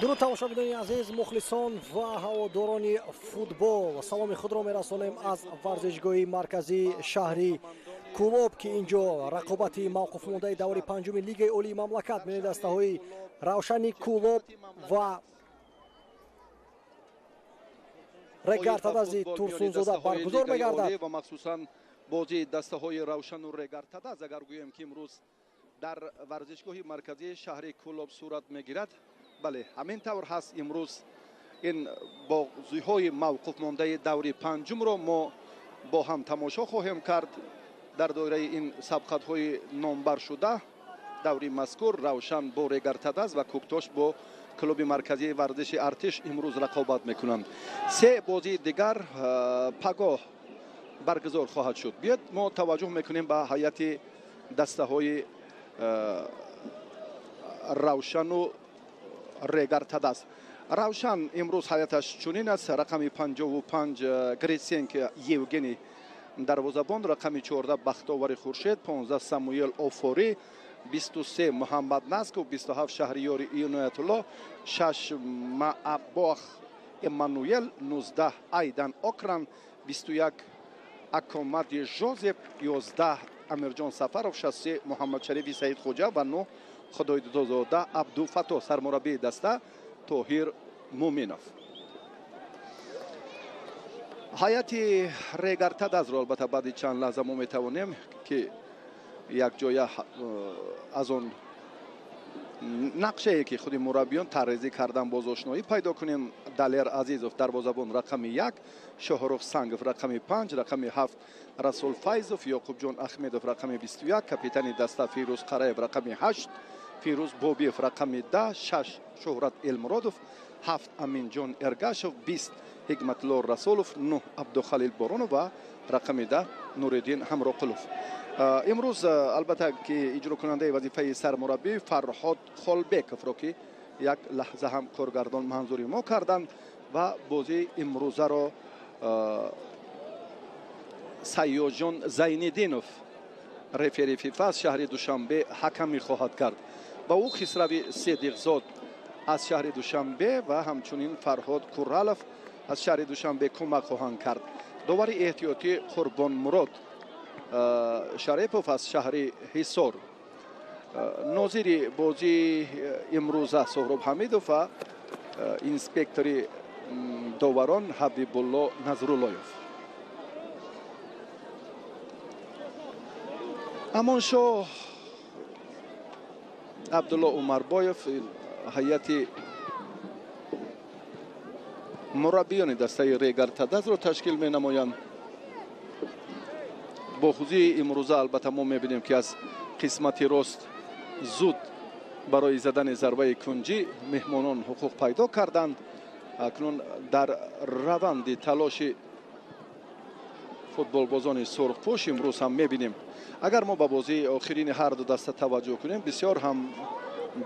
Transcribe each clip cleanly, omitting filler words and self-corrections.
Дуруд тамошобинони азиз, мухлисон ва ҳаводорони футбол. Саломи худро мерасонем аз варзишгоҳи марказии шаҳри Кӯлоб, ки инҷо рақобати мавқуфмондаи даври панҷуми Лигаи Олии мамлакат миёни дастаҳои Равшани Кӯлоб ва Регар-ТадАЗи Турсунзода баргузор мегардад. Ва махсусан бозии дастаҳои Равшану Регар-ТадАз, агар гӯем ки имрӯз дар варзишгоҳи марказии шаҳри Кӯлоб сурат мегирад. Бале, ҳамин тавр ҳаст. Имрӯз ин бозиҳои мавқуфмондаи даври панҷумро мо бо ҳам тамошо хоҳем кард. Дар доираи ин сабқатҳои номбаршуда даври мазкур Равшан бо Регар-ТадАз ва Кӯктош бо клуби марказии варзиши Артиш имрӯз рақобат мекунанд. Се бозии дигар пагоҳ баргузор хоҳад шуд. Биёед мо таваҷҷӯҳ мекунем ба ҳайати дастаҳои Равшану Регар-ТадАз. Равшан имрӯз ҳайаташ чунин аст: рақами 55 Гриценко Евгений дарвозабон, рақами 14 Бахтовари Хуршед, 15 Самуэл Офорӣ, 23 Муҳаммад Насков, 27 Шаҳриёри Иноятулло, 6 Маабох Эммануэл, 19 Айдан Окран, 21 Акомади Жозеф, 11 Амирҷон Сафаров, 63 Муҳаммадшарифи Саидхоҷа ва 9 Худойдодозода Абдуфато. Сармураббии даста Тоҳир Муминов. Ҳайати Регар-ТадАзро албатта баъди чанд лаҳза мо метавонем ки якҷоя аз он нақшае ки худи мураббиён таррезӣ кардан боз ошноӣ пайдо кунем. Далер Азизов дарвозабон рақами 1, Шоҳрух Сангов рақами 5, рақами 7 Расул Файзов, Ёқубҷон Ахмедов рақами 21, капитани даста Фирӯз Қараев рақами 8, Фирӯз Бобиев рақами 10, 6 Шӯҳрат Элмуродов, 7 Аминҷон Эргашов, 20 Ҳикматулло Расулов, 9 Абдухалил Боронов ва рақами 10 Нуриддин Ҳамроқулов. Имрӯз албатта ки иҷрокунандаи вазифаи сармураббӣ Фарҳод Холбековро ки як лаҳза ҳам коргардон манзури мо карданд ва бозии имрӯзаро Сайёҷон Зайниддинов, рефери ФИФА аз шаҳри Душанбе, ҳакамӣ хоҳад кард. Ба ӯ Хисрави Седиқзод аз шаҳри Душанбе ва ҳамчунин Фарҳод Куралов аз шаҳри Душанбе кӯмак хоҳанд кард. Довари эҳтиётӣ Қурбонмурод Шарипов аз шаҳри Ҳисор. Нозири бозии имрӯза Соҳроб Ҳамидов ва инспектори доварон Ҳабибулло Назруллоев. Амоншоҳ Абдулло Умарбоев ҳайати мураббиёни дастаи Регар-ТадАзро ташкил менамоянд. Бо ҳузури имрӯза албатта мо мебинем ки аз қисмати рост зуд барои задани зарбаи кунҷӣ меҳмонон ҳуқуқ пайдо карданд. Акнун дар раванди талоши футболбозони сурхпӯш имрӯз ҳам мебинем. Агар мо ба бозии охирини ҳар ду даста таваҷҷӯҳ кунем, бисёр ҳам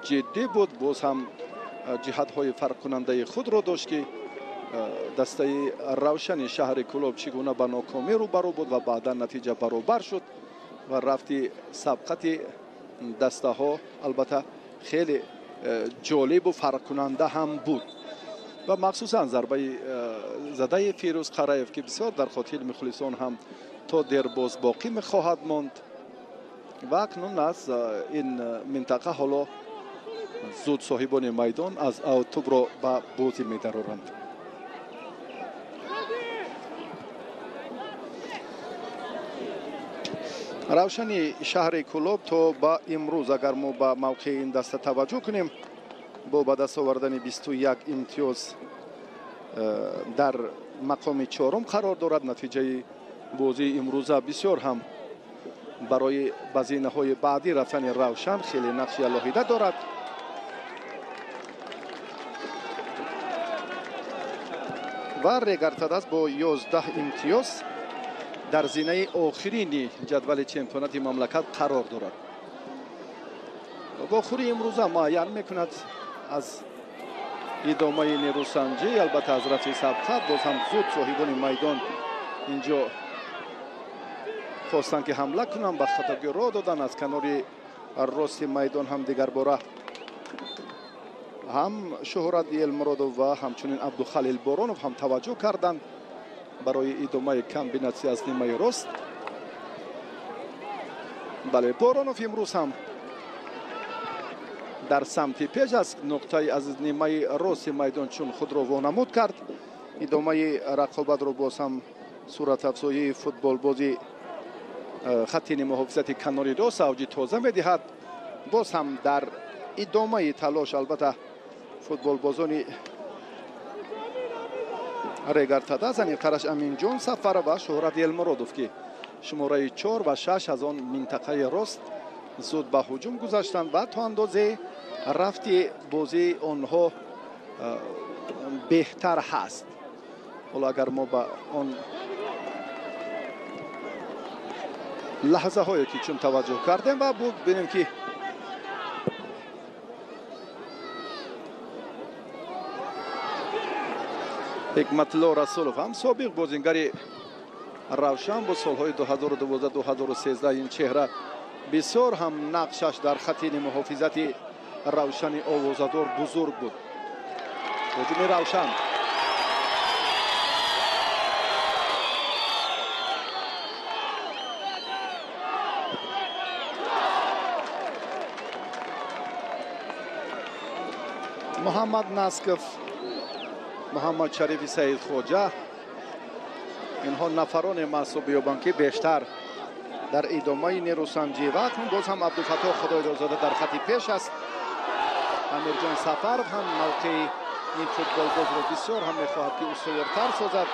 ҷиддӣ буд, боз ҳам ҷиҳатҳои фарқкунандаи худро дошт ки дастаи Равшани шаҳри Кӯлоб чӣ гуна ба нокомӣ рӯбарӯ буд ва баъдан натиҷа баробар шуд ва рафти сабқати дастаҳо албатта хеле ҷолибу фарқкунанда ҳам буд ва махсусан зарбаи задаи Фирӯз Қараев ки бисёр дар хотири мухлисон ҳам то дербоз боқӣ мехоҳад монд. Ва акнун аз ин минтақа ҳоло зуд соҳибони майдон аз аутубро ба бозӣ медароранд. Равшани шаҳри Кӯлоб то ба имрӯз агар мо ба мавқеи ин даста таваҷҷӯҳ кунем, бо ба даст овардани 21 имтиёз дар мақоми чорум қарор дорад. Натиҷаи бозии имрӯза бисёр ҳам барои ба зинаҳои баъдӣ рафтани Равшан хеле нақши алоҳида дорад. Ва Регар-ТадАз бо 11 имтиёз дар зинаи охирини ҷадвали чемпионати мамлакат қарор дорад. Вохӯрии имрӯза муайян мекунад аз идомаи нерӯсанҷӣ, албатта аз рафти сабқат. Боз ҳам зуд соҳибони майдон инҷо хостанд ки ҳамла кунанд, ба хатогӣ роҳ доданд. Аз канори рости майдон ҳам дигарбора Ҳам Шуҳрат Елмуродов ва ҳамчунин Абдухалил Боронов ҳам таваҷҷӯҳ карданд барои идомаи комбинатсия аз нимаи рост. Бале, Боронов имрӯз ҳам дар самти пеш аз нуқтаи аз нимаи рости майдон чун худро вонамуд кард. Идомаи рақобатро боз ҳам суратафзоии футболбози хатти муҳофизати канори рост авҷи тоза медиҳад. Боз ҳам дар идомаи талош албатта футболбозони Регар-ТадАЗ, аниқтараш Аминҷон Сафаров ва Шуҳрат Елмуродов, ки шумораи 4 ва 6 аз он минтақаи рост зуд ба ҳуҷум гузаштанд ва то андозе рафти бозии онҳо беҳтар ҳаст. Ҳоло агар мо ба он лаҳзаҳое ки чун таваҷҷӯҳ кардем ва бубинем ки Ҳикматулло Расулов ҳам собиқ бозингари Равшан буд, солҳои 2012-2013 ин чеҳра бисёр ҳам нақшаш дар хатти муҳофизати Равшани овозадор бузург буд. Ҳуҷуми Равшан. Муҳаммад Насков, Муҳаммад Шарифи Саидхоҷа, инҳо нафароне маҳсуб меёбанд ки бештар дар идомаи нерӯсанҷӣ ва акнун боз ҳам Абдуфаттоҳ Худойдодзода дар хати пеш аст. Амирҷон Сафаров ҳам мавқеи ин футболбозро бисёр ҳам мехоҳад ки устувортар созад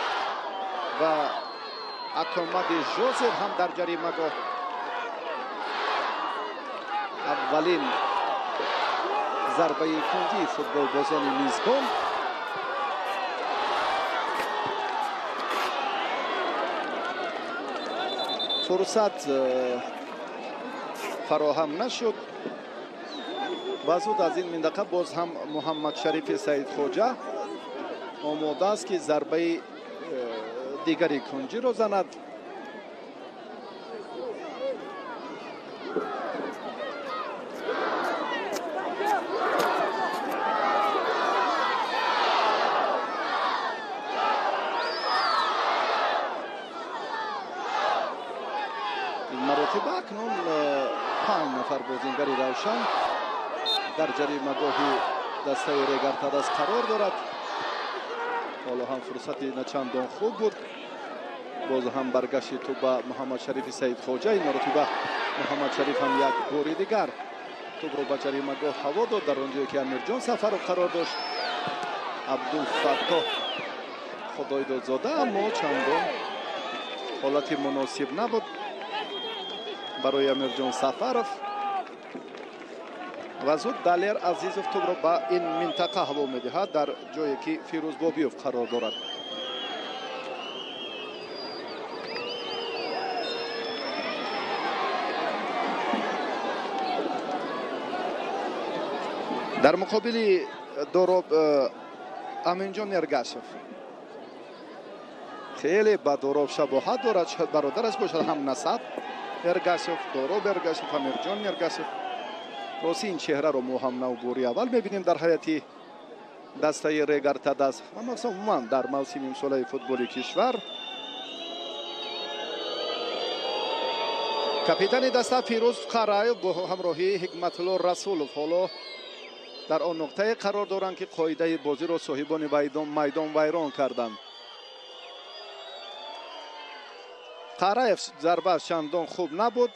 ва Акомади Жозеф ҳам дар ҷаримагоҳ аввалин зарбаи кунҷии футболбозони мизбон. Фурсат фароҳам нашуд ва зуд аз ин минтақа боз ҳам Муҳаммад Шарифи Саидхоҷа омода аст ки зарбаи дигари кунҷиро занад. Маротиба акнун 5 нафар бозингари Равшан дар ҷаримагоҳи дастаи Регар-ТадАЗ қарор дорад. Ҳоло ҳам фурсати начандон хуб буд. Боз ҳам баргашти тӯб ба Муҳаммад Шарифи Саидхоҷа. Ин маротиба Муҳаммад Шариф ҳам як бори дигар тӯбро ба ҷаримагоҳ ҳаво дод, дар он ҷое ки Амирҷон Сафаров қарор дошт. Абдулфаттоҳ Худойдодзода, аммо чандон ҳолати муносиб набуд барои Амирҷон Сафаров ва зуд Далер Азизов тӯбро ба ин минтақа ҳаво медиҳад, дар ҷое ки Фирӯз Бобиев қарор дорад. Дар муқобили Дороб Аминҷон Эргашев хеле ба Дороб шабоҳат дорад, шояд бародараш бошад, ҳам насаб Эргашев, Дороб Эргашев, Амирҷон Эргашев. Рости ин чеҳраро мо ҳам навбори аввал мебинем дар ҳайати дастаи Регар-ТадАЗ ва махсусан умуман дар мавсими имсолаи футболи кишвар. Капитани даста Фирӯз Қараев бо ҳамроҳии Ҳикматулло Расулов ҳоло дар он нуқтае қарор доранд ки қоидаи бозиро соҳибони майдон вайрон карданд. Қараев зарбааш чандон хуб набуд.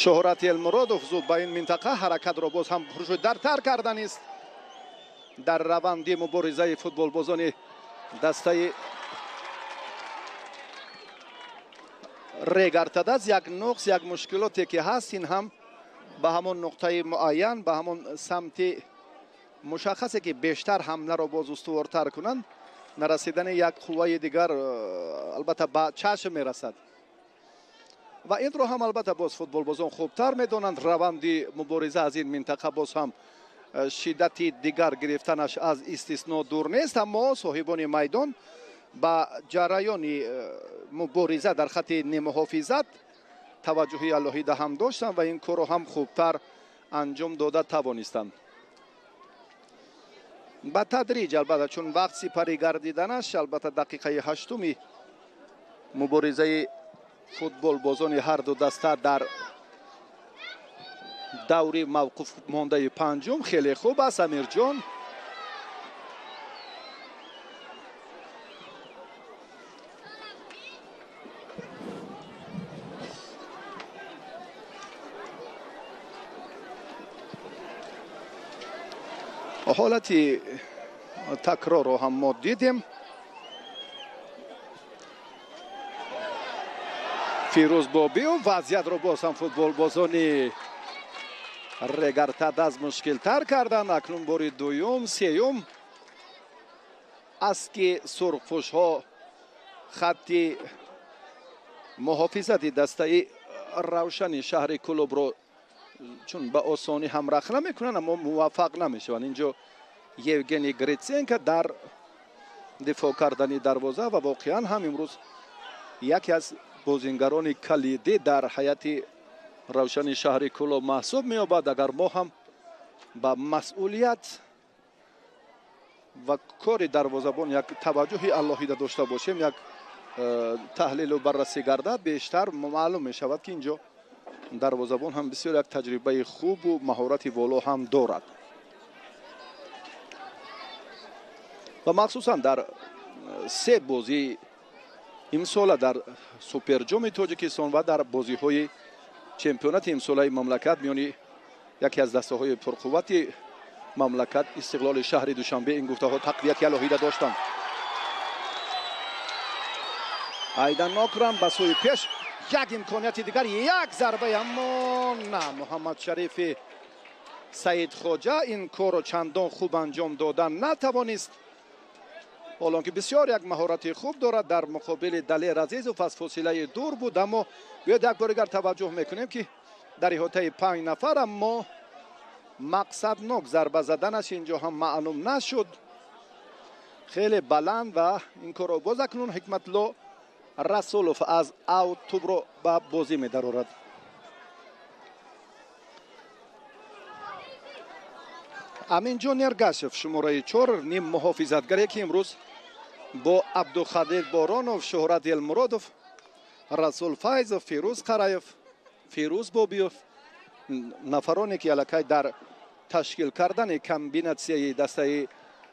Шуҳрат Елмуродов зуд ба ин минтақа ҳаракатро боз ҳам пуршуддартар карданист дар раванди муборизаи футболбозони дастаи Регар-ТадАЗ. Як нуқс, як мушкилоте ки ҳаст, ин ҳам ба ҳамон нуқтаи муайян, ба ҳамон самти мушаххасе ки бештар ҳамларо боз устувортар кунанд, нарасидани як қувваи дигар албатта ба чашм мерасад. Ва инро ҳам албатта боз футболбозон хубтар медонанд. Раванди мубориза аз ин минтақа боз ҳам шиддати дигар гирифтанаш аз истисно дур нест, аммо соҳибони майдон Ба ҷараёни мубориза дар хатти нимуҳофизат таваҷҷӯҳи алоҳида ҳам доштанд ва ин корро ҳам хубтар анҷом дода тавонистанд. Ба тадриҷ, албатта, чун вақт сипарӣ гардиданаш, албатта, дақиқаи ҳаштуми муборизаи футболбозони ҳарду даста дар даври мавқуф мондаи панҷум хеле хуб аст. Амирҷон ҳолати такрорро ҳам мо дидем. Фирӯз Бобиев вазъиятро боз ҳам футболбозони Регар-ТадАЗ мушкилтар карданд. Акнун бори дуюм, сеюм аст, ки сурхпӯшҳо хатти муҳофизати дастаи Равшани шаҳри Кӯлобро чун ба осонӣ ҳам рахна мекунанд, аммо муваффақ намешаванд. Инҷо Евгений Гриценко дар дифоъ кардани дарвоза ва воқеан ҳам имрӯз яке аз бозингарони калидӣ дар ҳайати Равшани шаҳри Кӯлоб маҳсуб меёбад. Агар мо ҳам ба масъулият ва кори дарвозабон як таваҷҷӯҳи алоҳида дошта бошем, як таҳлилу баррасӣ гардад, бештар маълум мешавад, ки инҷо дарвозабон ҳам бисёр як таҷрибаи хубу маҳорати воло ҳам дорад ва махсусан дар се бозии имсола дар Суперҷоми Тоҷикистон ва дар бозиҳои чемпионати имсолаи мамлакат миёни яке аз дастаҳои пурқуввати мамлакат, Истиқлоли шаҳри Душанбе, ин гуфтаҳо тақвияти алоҳида доштанд. Айдан Нокрам ба сӯи пеш, як имконияти дигар, як зарбаи, аммо на, Муҳаммадшарифи Саидхоҷа ин корро чандон хуб анҷом дода натавонист, ҳолон ки бисёр як маҳорати хуб дорад. Дар муқобили Далер Азизов аз фосилаи дур буд, аммо биёед як бори дигар таваҷҷӯҳ мекунем, ки дар иҳотаи 5 нафар, аммо мақсаднок зарба заданаш инҷо ҳам маълум нашуд, хеле баланд ва ин корро боз акнун Ҳикматло Расулов аз аут тӯбро ба бозӣ медарорад. Аминҷон Эргашев, шумораи 4, ним муҳофизатгаре, ки имрӯз бо Абдухадир Боронов, Шӯҳрат Элмуродов, Расул Файзов, Фирӯз Қараев, Фирӯз Бобиев, нафароне ки аллакай дар ташкил кардани комбинатсияи дастаи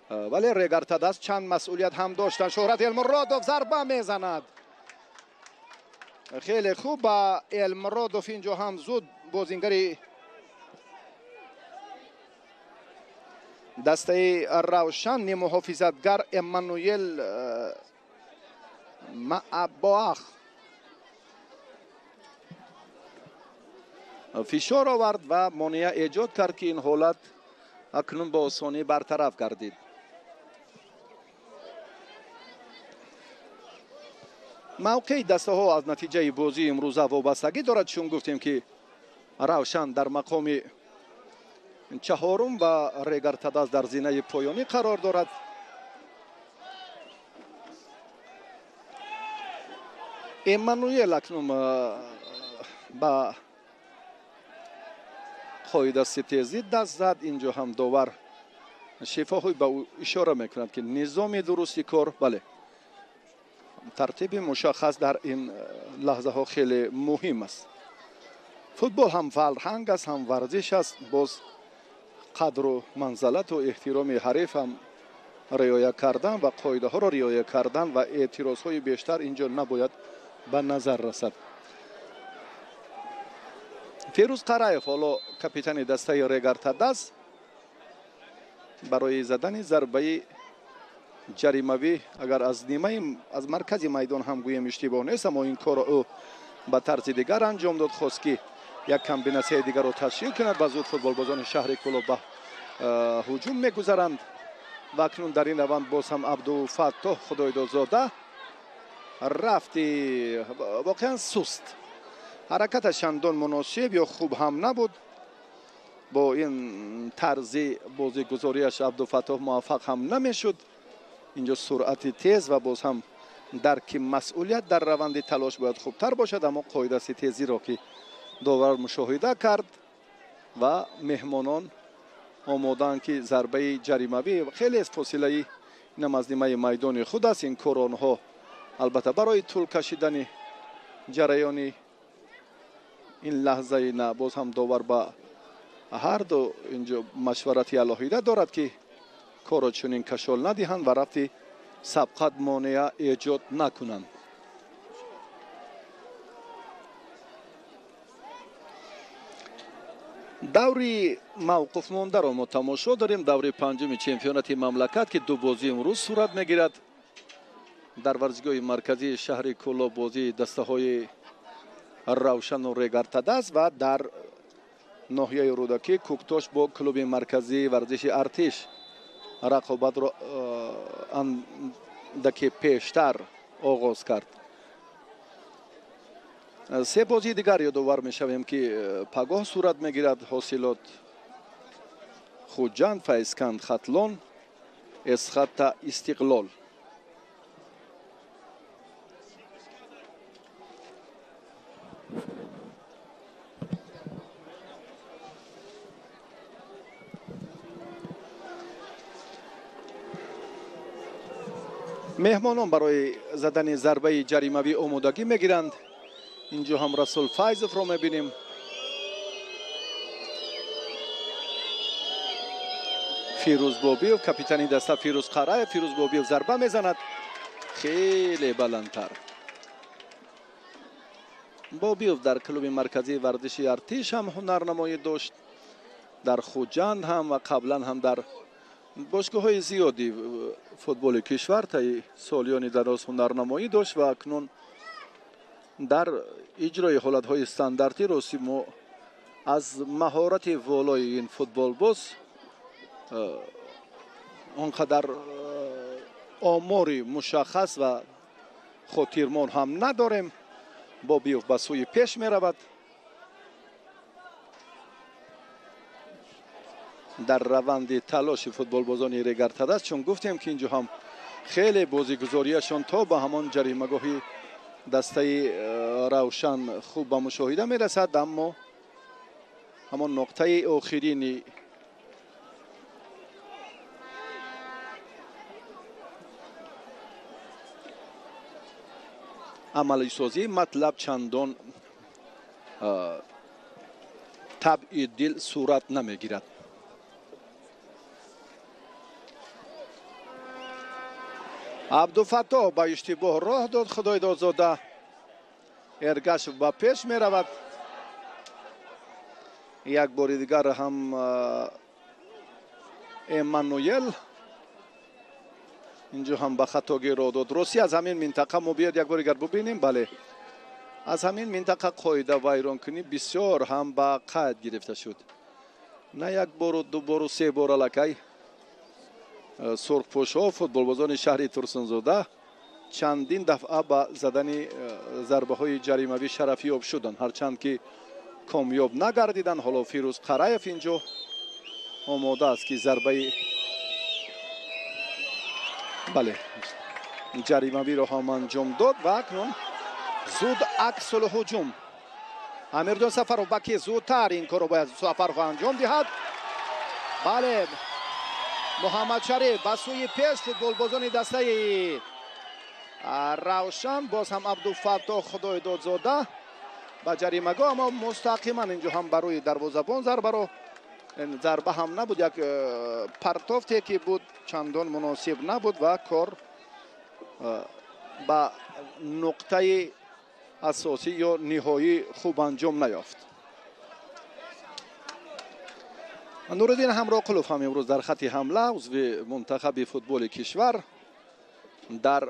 вале Регар-ТадАЗ чанд масъулият ҳам доштанд. Шӯҳрат Элмуродов зарба мезанад, хеле хуб ба Элмуродов инҷо ҳам зуд бозингари дастаи Равшан, нимуҳофизатгар Эммануел Маабоах фишор овард ва монеа эҷод кард, ки ин ҳолат акнун ба осонӣ бартараф гардид. Мавқеи дастаҳо аз натиҷаи бозии имрӯза вобастагӣ дорад, чун гуфтем, ки Равшан дар мақоми чаҳорум ва Регар-ТадАЗ дар зинаи поёнӣ қарор дорад. Эммануел акнун ба қоидаситезӣ даст зад. Инҷо ҳам довар шифоҳӣ ба ӯ ишора мекунад, ки низоми дурусти кор, бале, тартиби мушаххас дар ин лаҳзаҳо хеле муҳим аст. Футбол ҳам фарҳанг аст, ҳам варзиш аст. Боз қадру манзалату эҳтироми ҳариф ҳам риоя кардан ва қоидаҳоро риоя кардан ва эътирозҳои бештар инҷо набояд ба назар расад. Фирӯз Қараев ҳоло капитани дастаи Регар-ТадАЗ барои задани зарбаи ҷаримавӣ, агар аз нимаи аз маркази майдон ҳам гӯем иштибоҳ нест, аммо ин корро ӯ ба тарзи дигар анҷом дод, хост ки як комбинатсияи дигарро ташкил кунад ва зуд футболбозони шаҳри Кӯлоб ба ҳуҷум мегузаранд. Ва акнун дар ин раванд боз ҳам Абдуфаттоҳ Худойдодзода рафти воқеан суст, ҳаракаташ чандон муносиб ё хуб ҳам набуд. Бо ин тарзи бозигузориаш Абдуфаттоҳ муваффақ ҳам намешуд. Инҷо суръати тез ва боз ҳам Дарки масъулият дар раванди талош бояд хубтар бошад, аммо қоида ситезиро ки довар мушоҳида кард ва меҳмонон омодаанд ки зарбаи ҷаримавӣ хеле аз фосилаи инам аз нимаи майдони худ аст. Ин кор онҳо албатта барои тӯл кашидани ҷараёни ин лаҳзаи на боз ҳам довар ба ҳар ду инҷо машварати алоҳида дорад ки корро чунин кашол надиҳанд ва рафти сабқат монеа эҷод накунанд. Даври мавқуфмондаро мо тамошо дорем. Даври панҷуми чемпионати мамлакат ки ду бозӣ имрӯз сурат мегирад. Дар варзишгоҳи марказии шаҳри Кӯлоб бозии дастаҳои Равшану Регартадаз ва дар ноҳияи Рӯдакӣ Кӯктош бо клуби марказии варзиши Артиш рақобатро андаке пештар оғоз кард. Се бозии дигар ёдовар мешавем ки пагоҳ сурат мегирад. Ҳосилот Хуҷанд, Файзканд, Хатлон, Эсхата, Истиқлол. Меҳмонон барои задани зарбаи ҷаримавӣ омодагӣ мегиранд. Инҷо ҳам Расул Файзовро мебинем. Фирӯз Бобиев, капитани даста Фирӯз Қараев. Фирӯз Бобиев зарба мезанад хеле баландтар. Бобиев дар клуби марказии варзиши Артиш ҳам ҳунарнамоӣ дошт, дар Хуҷанд ҳам ва қаблан ҳам дар бошгоҳҳои зиёди футболи кишвар таи солиёни дароз ҳунарнамоӣ дошт ва акнун дар иҷрои ҳолатҳои стандартӣ рости мо аз маҳорати волои ин футболбоз он қадар омори мушаххас ва хотирмон ҳам надорем. Бобиев ба сӯи пеш меравад. Дар раванди талоши футболбозони Регартадаз, чун гуфтем ки инҷо ҳам хеле бозигузориашон то ба ҳамон ҷаримагоҳи дастаи Равшан хуб ба мушоҳида мерасад, аммо ҳамон нуқтаи охирини амалисозии матлаб чандон табъи дил сурат намегирад. Абдуфаттоҳ ба иштибоҳ роҳ дод. Худойдодзода Эргашев ба пеш меравад. Як бори дигар ҳам Эммануел инҷо ҳам ба хатогӣ роҳ дод. Рости аз ҳамин минтақа мо биёд як бори дигар бубинем. Бале, аз ҳамин минтақа қоида вайронкунӣ бисёр ҳам ба қайд гирифта шуд. На як бору ду бору се бор аллакай сурхпӯшҳо футболбозони шаҳри Турсунзода чандин дафъа ба задани зарбаҳои ҷаримавӣ шарафёб шуданд, ҳарчанд ки комёб нагардиданд. Ҳоло Фирӯз Қараев инҷо омода аст ки зарбаи бале ҷаримавиро ҳам анҷом дод ва акнун зуд аксулҳуҷум. Амирҷон Сафаров ба ки зудтар ин корро бояд Сафаров анҷом диҳад. Бале, Муҳаммадшариф ба сӯи пеш, футболбозони дастаи Равшан. Боз ҳам Абдуфаттоҳ Худойдодзода ба ҷаримагоҳ, аммо мустақиман инҷо ҳам ба рӯи дарвозабон зарбаро, зарба ҳам набуд, як партофте ки буд чандон муносиб набуд ва кор ба нуқтаи асосӣ ё ниҳоӣ хуб анҷом наёфт. Нуриддин Ҳамроқулов ҳам имрӯз дар хати ҳамла, узви мунтахаби футболи кишвар дар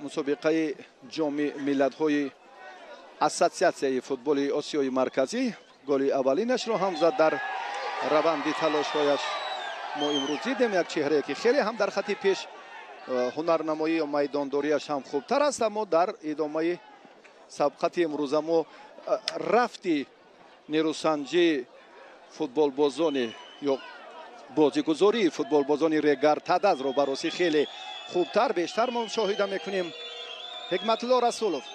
мусобиқаи ҷоми миллатҳои ассотсиатсияи футболи Осиёи Марказӣ голи аввалинашро ҳам зад. Дар раванди талошҳояш мо имрӯз дидем як чеҳрае ки хеле ҳам дар хати пеш ҳунарнамоӣ ё майдондориаш ҳам хубтар аст, аммо дар идомаи сабқати имрӯза мо рафти нерӯсанҷии футболбозони ё бозигузории футболбозони Регартадазро ба росӣ хеле хубтар бештар мо мушоҳида мекунем. Ҳикматулло Расулов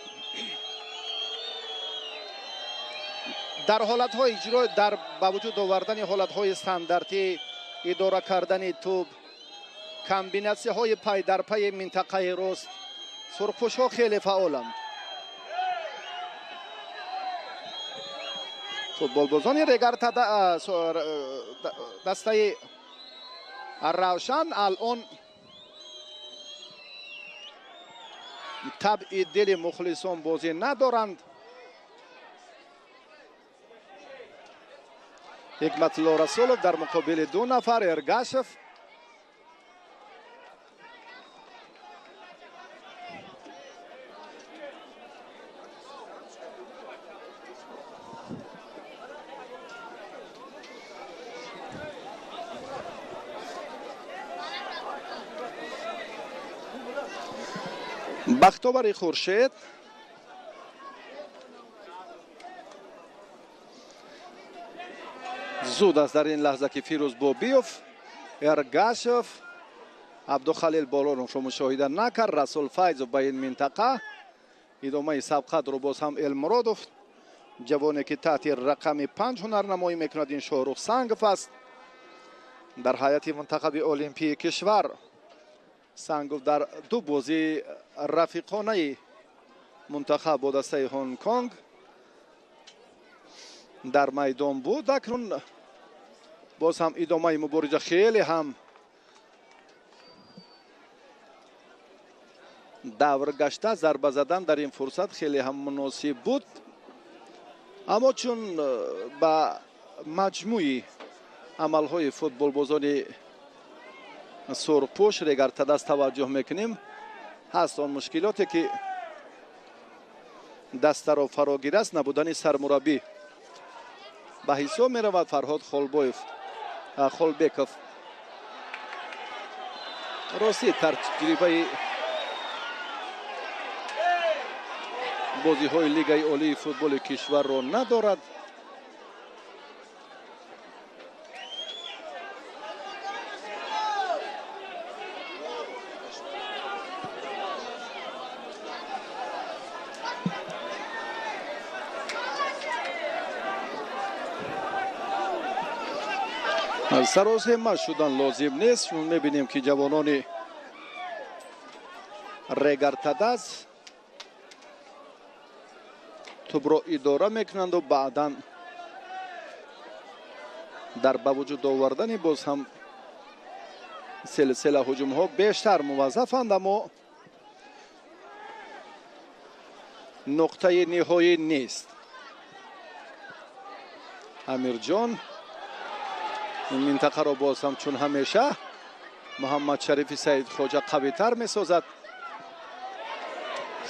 дар ҳолатҳои иҷро, дар ба вуҷуд овардани ҳолатҳои стандартӣ, идора кардани тӯб, комбинатсияҳои пай дар пайи минтақаи рост, сурхпӯшҳо хеле фаъоланд. Футболбозони Регар дастаи Равшан алон табъи дили мухлисон бозӣ надоранд. Ҳикматулло Расулов дар муқобили ду нафар, Эргашев. Бахтовари Хуршед зуд аст дар ин лаҳза ки Фирӯз Бобиев, Эргашев, Абдухалил Болоновро мушоҳида накард. Расул Файзов ба ин минтақа идомаи сабқатро боз ҳам Элмуродов, ҷавоне ки таҳти рақами 5 ҳунарнамоӣ мекунад, ин Шоҳрух Сангов аст. Дар ҳайати мунтахаби олимпии кишвар Сангов дар ду бозии рафиқонаи мунтахаб бо дастаи Ҳонконг дар майдон буд. Акнун боз ҳам идомаи мубориза хеле ҳам давр гашта, зарба задан дар ин фурсат хеле ҳам муносиб буд, аммо чун ба маҷмӯи амалҳои футболбозони сурхпӯш Регар Тадаз таваҷҷӯҳ мекунем, ҳаст он мушкилоте ки дастаро фарогир аст. Набудани сармураббӣ ба ҳисоб меравад. Фарҳод Холбеков ростӣ таҷрибаи бозиҳои Лигаи олии футболи кишварро надорад. Саросема шудан лозим нест. Чун мебинем ки ҷавонони Регар Тадаз тӯбро идора мекунанду баъдан дар ба вуҷуд овардани боз ҳам силсила ҳуҷумҳо бештар муваззафанд, аммо нуқтаи ниҳоӣ нест. Амирҷон ин минтақаро боз ҳам чун ҳамеша Муҳаммадшарифи Саидхоҷа қавитар месозад.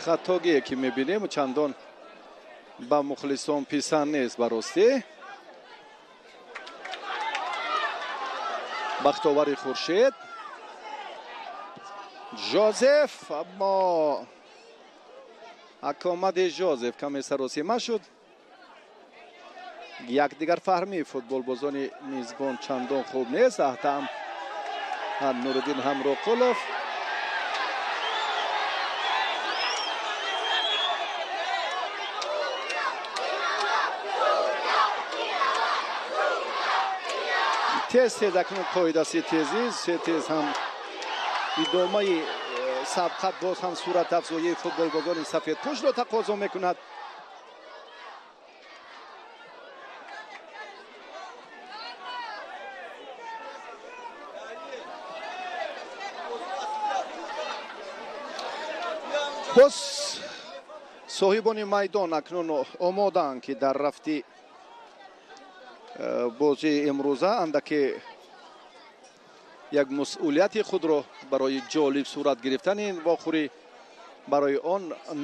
Хатогие ки мебинем чандон ба мухлисон писанд нест ба ростӣ. Бахтовари Хуршед, Жозеф, аммо акомади Жозеф каме саросима шуд. Якдигар фаҳмии футболбозони мизбон чандон хуб нест. Аҳтам Нуриддин Ҳамроқулов тез тез акнун қоидаси тезӣ, се тез ҳам идомаи сабқат боз ҳам суратафзоии футболбозони сафедпӯшро тақозо мекунад. Боз соҳибони майдон акнун омодаанд ки дар рафти бозии имрӯза андаке як масъулияти худро барои ҷолиб сурат гирифтани ин вохӯрӣ, барои он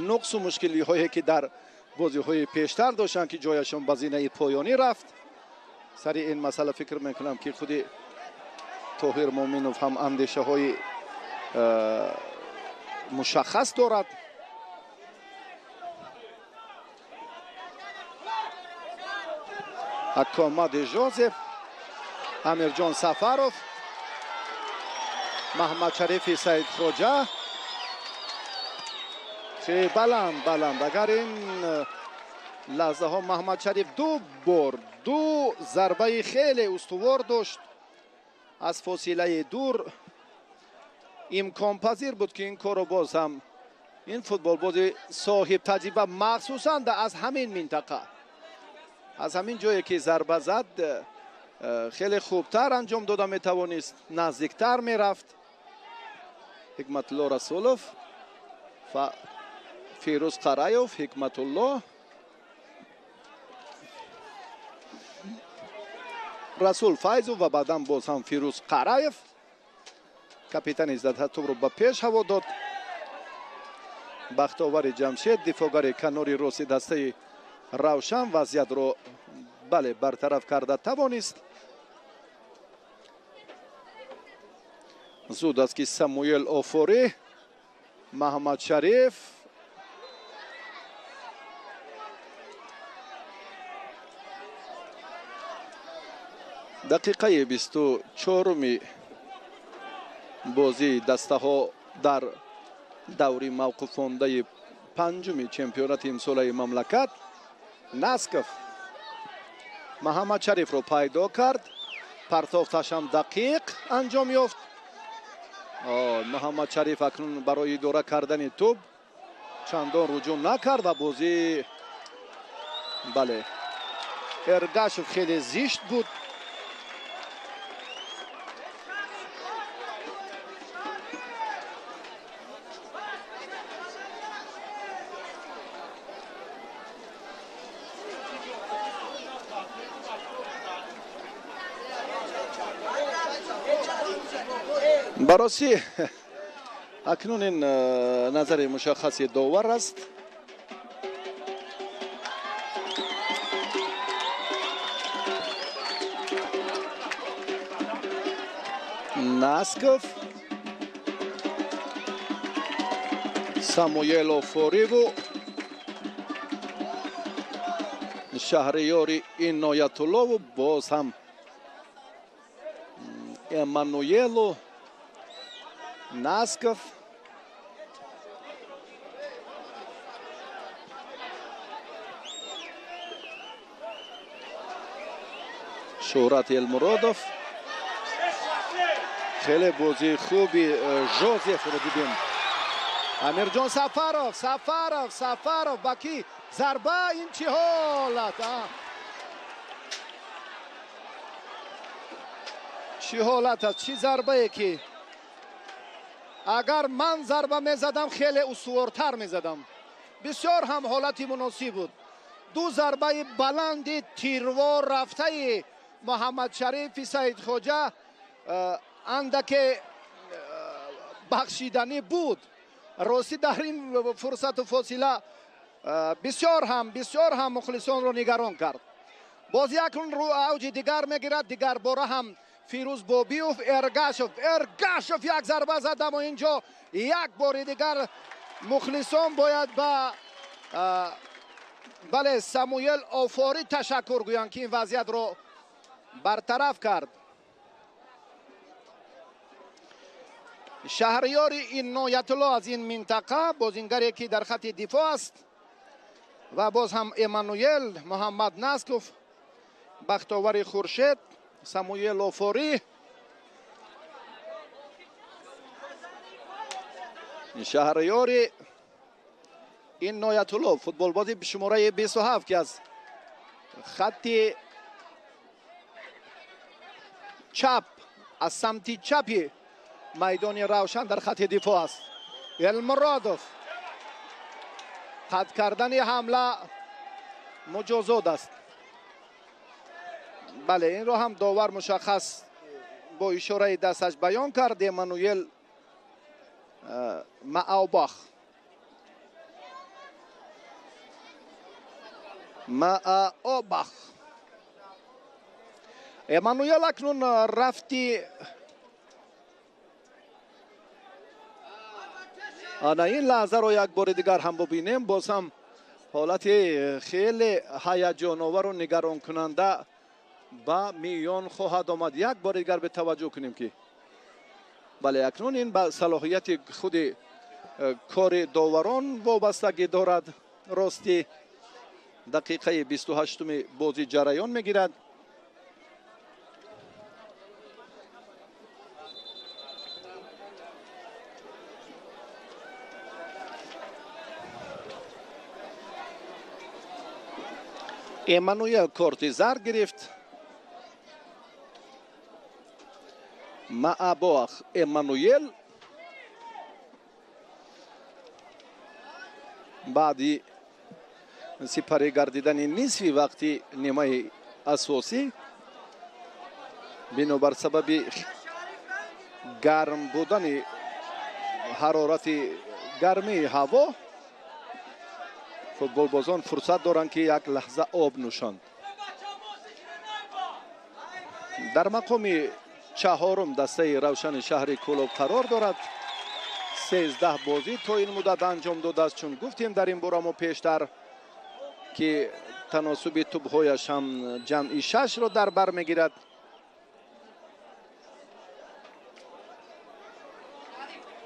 нуқсу мушкилиҳое ки дар бозиҳои пештар доштанд ки ҷояшон ба зинаи поёнӣ рафт, сари ин масъала фикр мекунам ки худи Тоҳир Муъминов ҳам андешаҳои мушаххас дорад. Акомади Жозеф, Амирҷон Сафаров, Маҳмадшарифи Саидхоҷа. Хеле баланд баланд. Агар ин лаҳзаҳо Маҳмадшариф ду бор ду зарбаи хеле устувор дошт аз фосилаи дур, имконпазир буд ки ин корро боз ҳам ин футболбози соҳибтаҷриба, махсусан аз ҳамин минтақа, аз ҳамин ҷое ки зарба зад, хеле хубтар анҷом дода метавонист, наздиктар мерафт. Ҳикматулло Расулов ва Фирӯз Қараев, Ҳикматулло Расул Файзов ва баъдан боз ҳам Фирӯз Қараев. Капитани тӯбро ба пеш ҳаво дод. Бахтовари Ҷамшед, дифоъгари канори рости дастаи Равшан, вазъиятро бале бартараф карда тавонист. Зуд аст ки Самуэл Офорӣ, Маҳмадшариф дақиқаи 24-уми бозии дастаҳо дар даври мавқуфондаи панҷуми чемпионати имсолаи мамлакат. Насков Маҳаммадшарифро пайдо кард, партофташ ҳам дақиқ анҷом ёфт. Маҳаммадшариф акнун барои идора кардани тӯб чандон руҷӯъ накард ва бозӣ бале Эргашев хеле зишт буд. Баросӣ акнун ин назари мушаххаси довар аст. Насков, Самуэл Офориву Шаҳриёри Иноятуллову боз ҳам Эммануелу Насков. Шӯҳрат Элмуродов. Хеле бозии хуби Жозефро дидем. Амирҷон Сафаров, Сафаров, Сафаров ба ки зарба? Ин чӣ ҳолат? Чӣ ҳолат аст? Чӣ зарбае ки агар ман зарба мезадам хеле устувортар мезадам. Бисёр ҳам ҳолати муносиб буд. Ду зарбаи баланди тирвор рафтаи Муҳаммадшарифи Саидхоҷа андаке бахшиданӣ буд. Ростӣ дар ин фурсату фосила бисёр ҳам мухлисонро нигарон кард. Боз якун рӯ авҷи дигар мегирад. Дигар бора ҳам Фирӯз Бобиев, Эргашев, Эргашев як зарба зад, аммо инҷо як бори дигар мухлисон бояд ба бале Самуэл Офорӣ ташаккур гӯянд ки ин вазъиятро бартараф кард. Шаҳриёри Иноятулло аз ин минтақа, бозингаре ки дар хати дифоъ аст, ва боз ҳам Эммануел, Муҳаммад Насков, Бахтовари Хуршед, Самуэл Офорӣ. Шаҳриёри Иноятулло, футболбози шумораи 27 ки аз хатти чап, аз самти чапи майдони Равшан дар хати дифоъ аст. Элмуродов, қатъ кардани ҳамла муҷозот аст. Бале, инро ҳам довар мушаххас бо ишораи дасташ баён кард. Эммануел Маобах, Маобах. Эммануел акнун рафти ана ин лаҳзаро як бори дигар ҳам бубинем. Боз ҳам ҳолати хеле ҳаяҷоновару нигаронкунанда ба миён хоҳад омад. Як бори дигар бетаваҷҷӯҳ кунем ки бале акнун ин ба салоҳияти худи кори доварон вобастагӣ дорад. Рости дақиқаи 28-уми бозӣ ҷараён мегирад. Эммануэл корти зард гирифт. Маабоах Эммануэл баъди сипарӣ гардидани нисфи вақти нимаи асосӣ бинобар сабаби гарм будани ҳарорати гармии ҳаво футболбозон фурсат доранд, ки як лаҳза об нӯшанд. Дар мақоми чаҳорум дастаи Равшани шаҳри Кӯлоб қарор дорад. 13 бозӣ то ин муддат анҷом додааст, чун гуфтем дар ин бора мо пештар, ки таносуби тӯбҳояш ҳам ҷамъи 6-ро дар бар мегирад.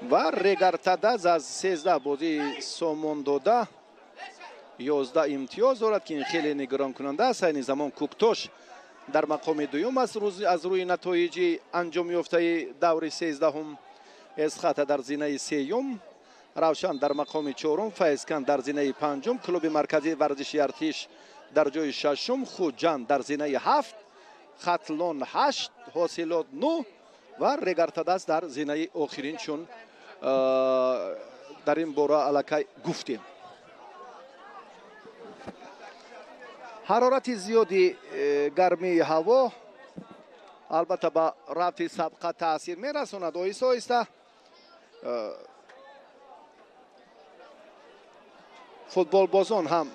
Ва Регартадаз аз 13 бозии сомон дода 11 имтиёз дорад, ки ин хеле нигаронкунанда аст. Айни замон Куктош дар мақоми дуюм аст аз рӯи натоиҷи анҷом ёфтаи даври 13-ум. Эсхата дар зинаи сеюм, Равшан дар мақоми чорум, Файзканд дар зинаи панҷум, клуби марказии варзиши Артиш дар ҷои шашум, Хуҷанд дар зинаи ҳафт, Хатлон 8, Ҳосилот 9 ва Регартадас дар зинаи охирин, чун дар ин бора аллакай гуфтем. Ҳарорати зиёди гармии ҳаво албатта ба рафти сабқа таъсир мерасонад. Оҳиста оҳиста футболбозон ҳам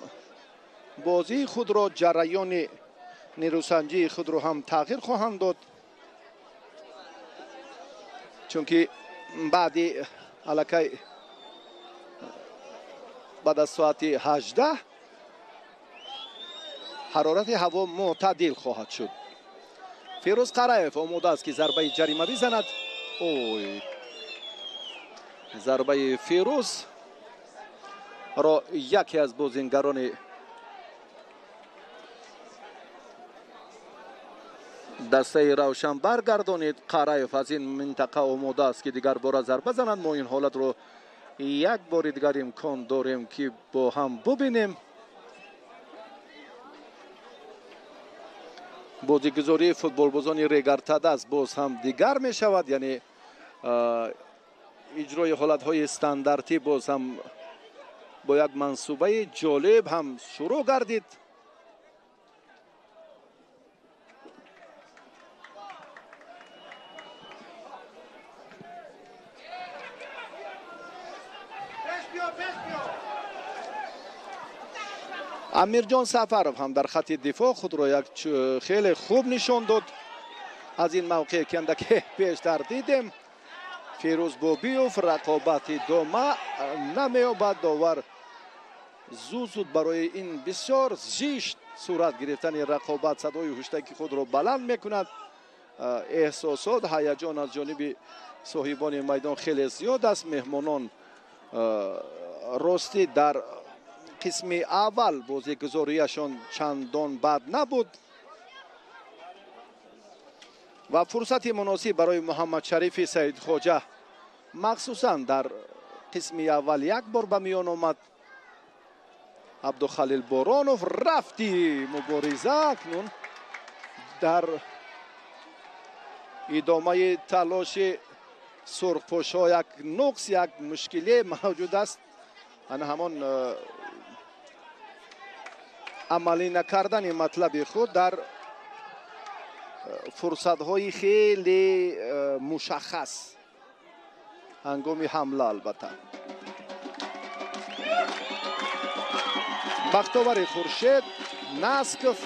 бозии худро, ҷараёни нерӯсанҷии худро ҳам тағйир хоҳанд дод, чунки баъди аллакай баъд аз соати 18 ҳарорати ҳаво мӯътадил хоҳад шуд. Фирӯз Қараев омода аст, ки зарбаи ҷарима бизанад. Ой, зарбаи Фирӯз ро яке аз бозингарони дастаи Равшан баргардонид. Қараев аз ин минтақа омода аст, ки дигар бора зарба занад. Мо ин ҳолатро як бори дигар имкон дорем, ки бо ҳам бубинем. Бозигузории футболбозони Регартадас боз ҳам дигар мешавад, яъне иҷрои ҳолатҳои стандартӣ боз ҳам бо як мансубаи ҷолиб ҳам шурӯъ гардид. Амирҷон Сафаров ҳам дар хати дифоъ худро як хеле хуб нишон дод. Аз ин мавқеъ ки андаке пештар дидем, Фирӯз Бобиев рақобат идома намеёбад. Довар зуд зуд барои ин бисёр зишт сурат гирифтани рақобат садои ҳуштаки худро баланд мекунад. Эҳсосот, ҳаяҷон аз ҷониби соҳибони майдон хеле зиёд аст. Меҳмонон ростӣ дар қисми аввал бозигузориашон чандон бад набуд ва фурсати муносиб барои Муҳаммадшарифи Саидхоҷа махсусан дар қисми аввал як бор ба миён омад. Абдухалил Боронов рафти мубориза акнун дар идомаи талоши сурхпӯшҳо як нуқс, як мушкиле мавҷуд аст. Ана ҳамон амалӣ накардани матлаби худ дар фурсатҳои хеле мушаххас ҳангоми ҳамла. Албатта Бахтовари Хуршед, Насков,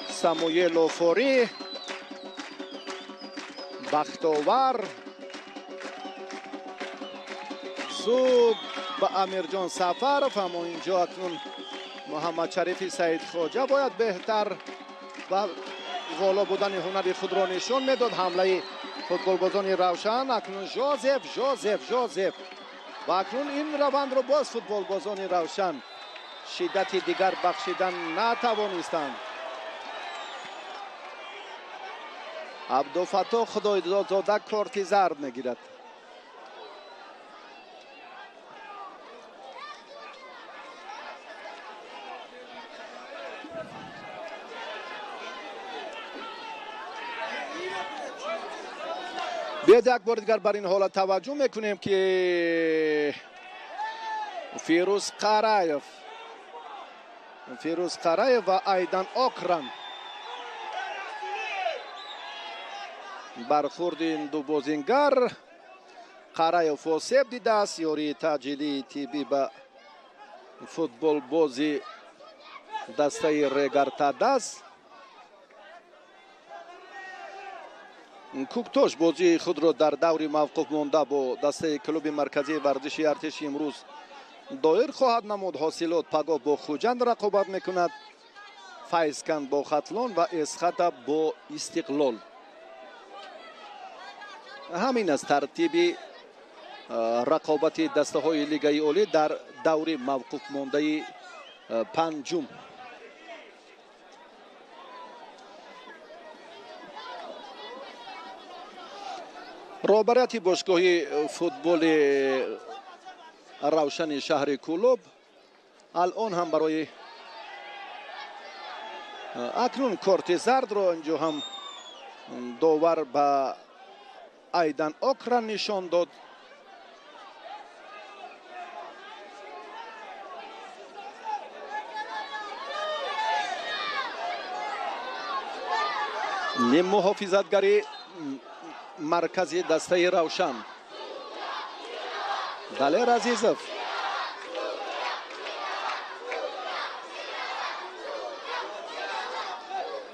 Самуел Офорӣ, Бахтовар зуд ба Амирҷон Сафаров. Аммо инҷо акнун Муҳаммадшарифи Саидхоҷа бояд беҳтар ва воло будани ҳунари худро нишон медод. Ҳамлаи футболбозони Равшан, акнун Жозеф, Жозеф, Жозеф ва акнун ин равандро боз футболбозони Равшан шиддати дигар бахшидан натавонистанд. Абдуфаттоҳ Худойдодзода корти зард мегирад. Биёед як бори дигар бар ин ҳолат таваҷҷӯҳ мекунем, ки Фирӯз Қараев ва Айдан Окран бархӯрди ин ду бозингар. Қараев осеб дидааст, ёрии таъҷилии тиббӣ ба футболбози дастаи Регартадас. Куктош бозии худро дар даври мавқуф монда бо дастаи клуби марказии варзиши артиши имрӯз доир хоҳад намуд. Ҳосилот пагоҳ бо Хуҷанд рақобат мекунад, Файзканд бо Хатлон ва Эсхата бо Истиқлол. Ҳамин аст тартиби рақобати дастаҳои Лигаи Олӣ дар даври мавқуф мондаи панҷум. Роҳбарияти бошгоҳи футболи Равшани шаҳри Кӯлоб алон ҳам барои акнун корти зардро инҷо ҳам довар ба Айдан Окран нишон дод. Ним муҳофизатгари маркази дастаи Равшан Далер Азизов.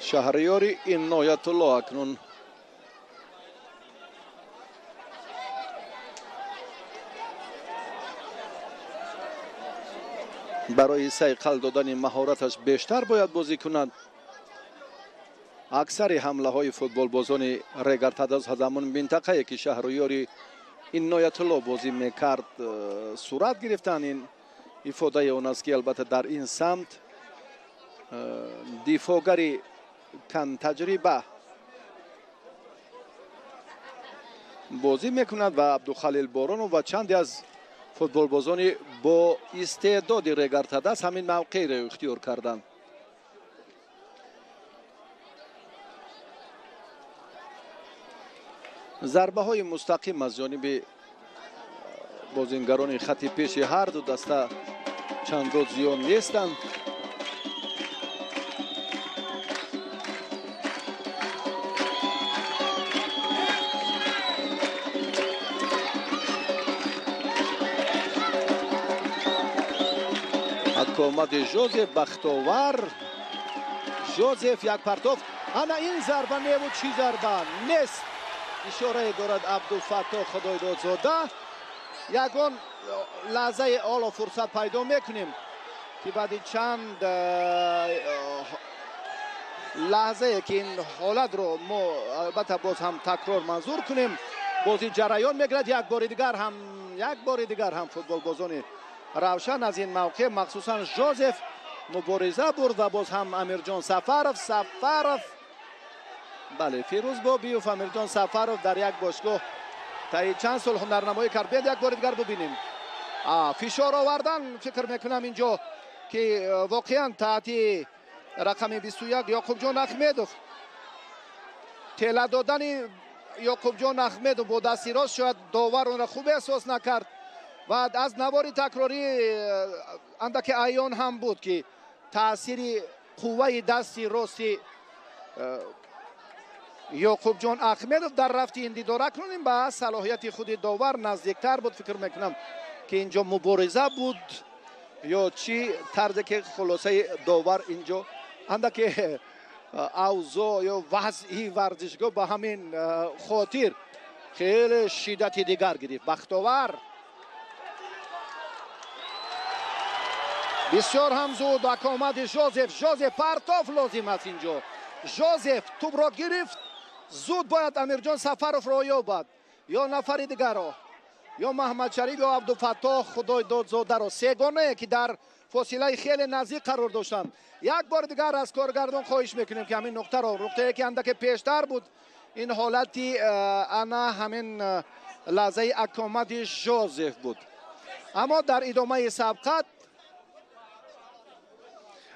Шаҳриёри Иноятулло акнун барои сайқал додани маҳораташ бештар бояд бозӣ кунад. Аксари ҳамлаҳои футболбозони Регартадас аз ҳамон минтақае ки Шаҳриёри Иноятулло бозӣ мекард сурат гирифтанд. Ин ифодаи он аст, ки албатта дар ин самт дифоъгари кантаҷриба бозӣ мекунад ва Абдухалил Боронов ва чанде аз футболбозони бо истеъдоди Регартадас ҳамин мавқеъро ихтиёр карданд. Зарбаҳои мустақим аз ҷониби бозингарони хати пеши ҳар ду даста чандо зиён нестанд. Акомади Жозеф бахтовар. Жозеф як партоф. Ана ин зарба неву чӣ зарба нест. Ишорае дорад Абдуфаттоҳ Худойдодзода. Ягон лаҳзаи ҳоло фурсат пайдо мекунем, ки баъди чанд лаҳзае ки ин ҳолатро мо албатта боз ҳам такрор манзур кунем, бозӣ ҷараён мегирад. Як бори дигар ҳам футболбозони Равшан аз ин мавқеъ, махсусан Жозеф, мубориза бурд ва боз ҳам Амирҷон Сафаров. Бале, Фирӯз Бобиев, Амирҷон Сафаров дар як бошгоҳ таи чанд сол ҳунарнамоӣ кард. Биёед як бори дигар бибинем. Фишор овардан фикр мекунам инҷо, ки воқеан таҳти рақами 21 Ёқубҷон Ахмедов, тела додани Ёқубҷон Ахмедов бо дасти рост шояд довар онро хуб эҳсос накард ва аз навори такрорӣ андаке аён ҳам буд, ки таъсири қувваи дасти рости Ёқубҷон Ахмедов дар рафти ин дидор акнун ин ба салоҳияти худи довар наздиктар буд. Фикр мекунам, ки инҷо мубориза буд ё чӣ тарзе ки хулосаи довар инҷо андаке авзоъ ё вазъи варзишгоҳ ба ҳамин хотир хеле шиддати дигар гирифт. Бахтовар бисёр ҳам зуд акомади Жозеф. Жозеф партоф лозим аст инҷо. Жозеф тӯбро гирифт, зуд бояд Амирҷон Сафаровро ёбад, ё нафари дигарро, ё Маҳмадшариф, ё Абдуфаттоҳ Худойдодзодаро. Сегонае ки дар фосилаи хеле наздик қарор доштанд. Як бори дигар аз коргардон хоҳиш мекунем, ки ҳамин нуқтаро, нуқтае ки андаке пештар буд, ин ҳолати ана ҳамин лаҳзаи акомади Жозеф буд. Аммо дар идомаи сабқат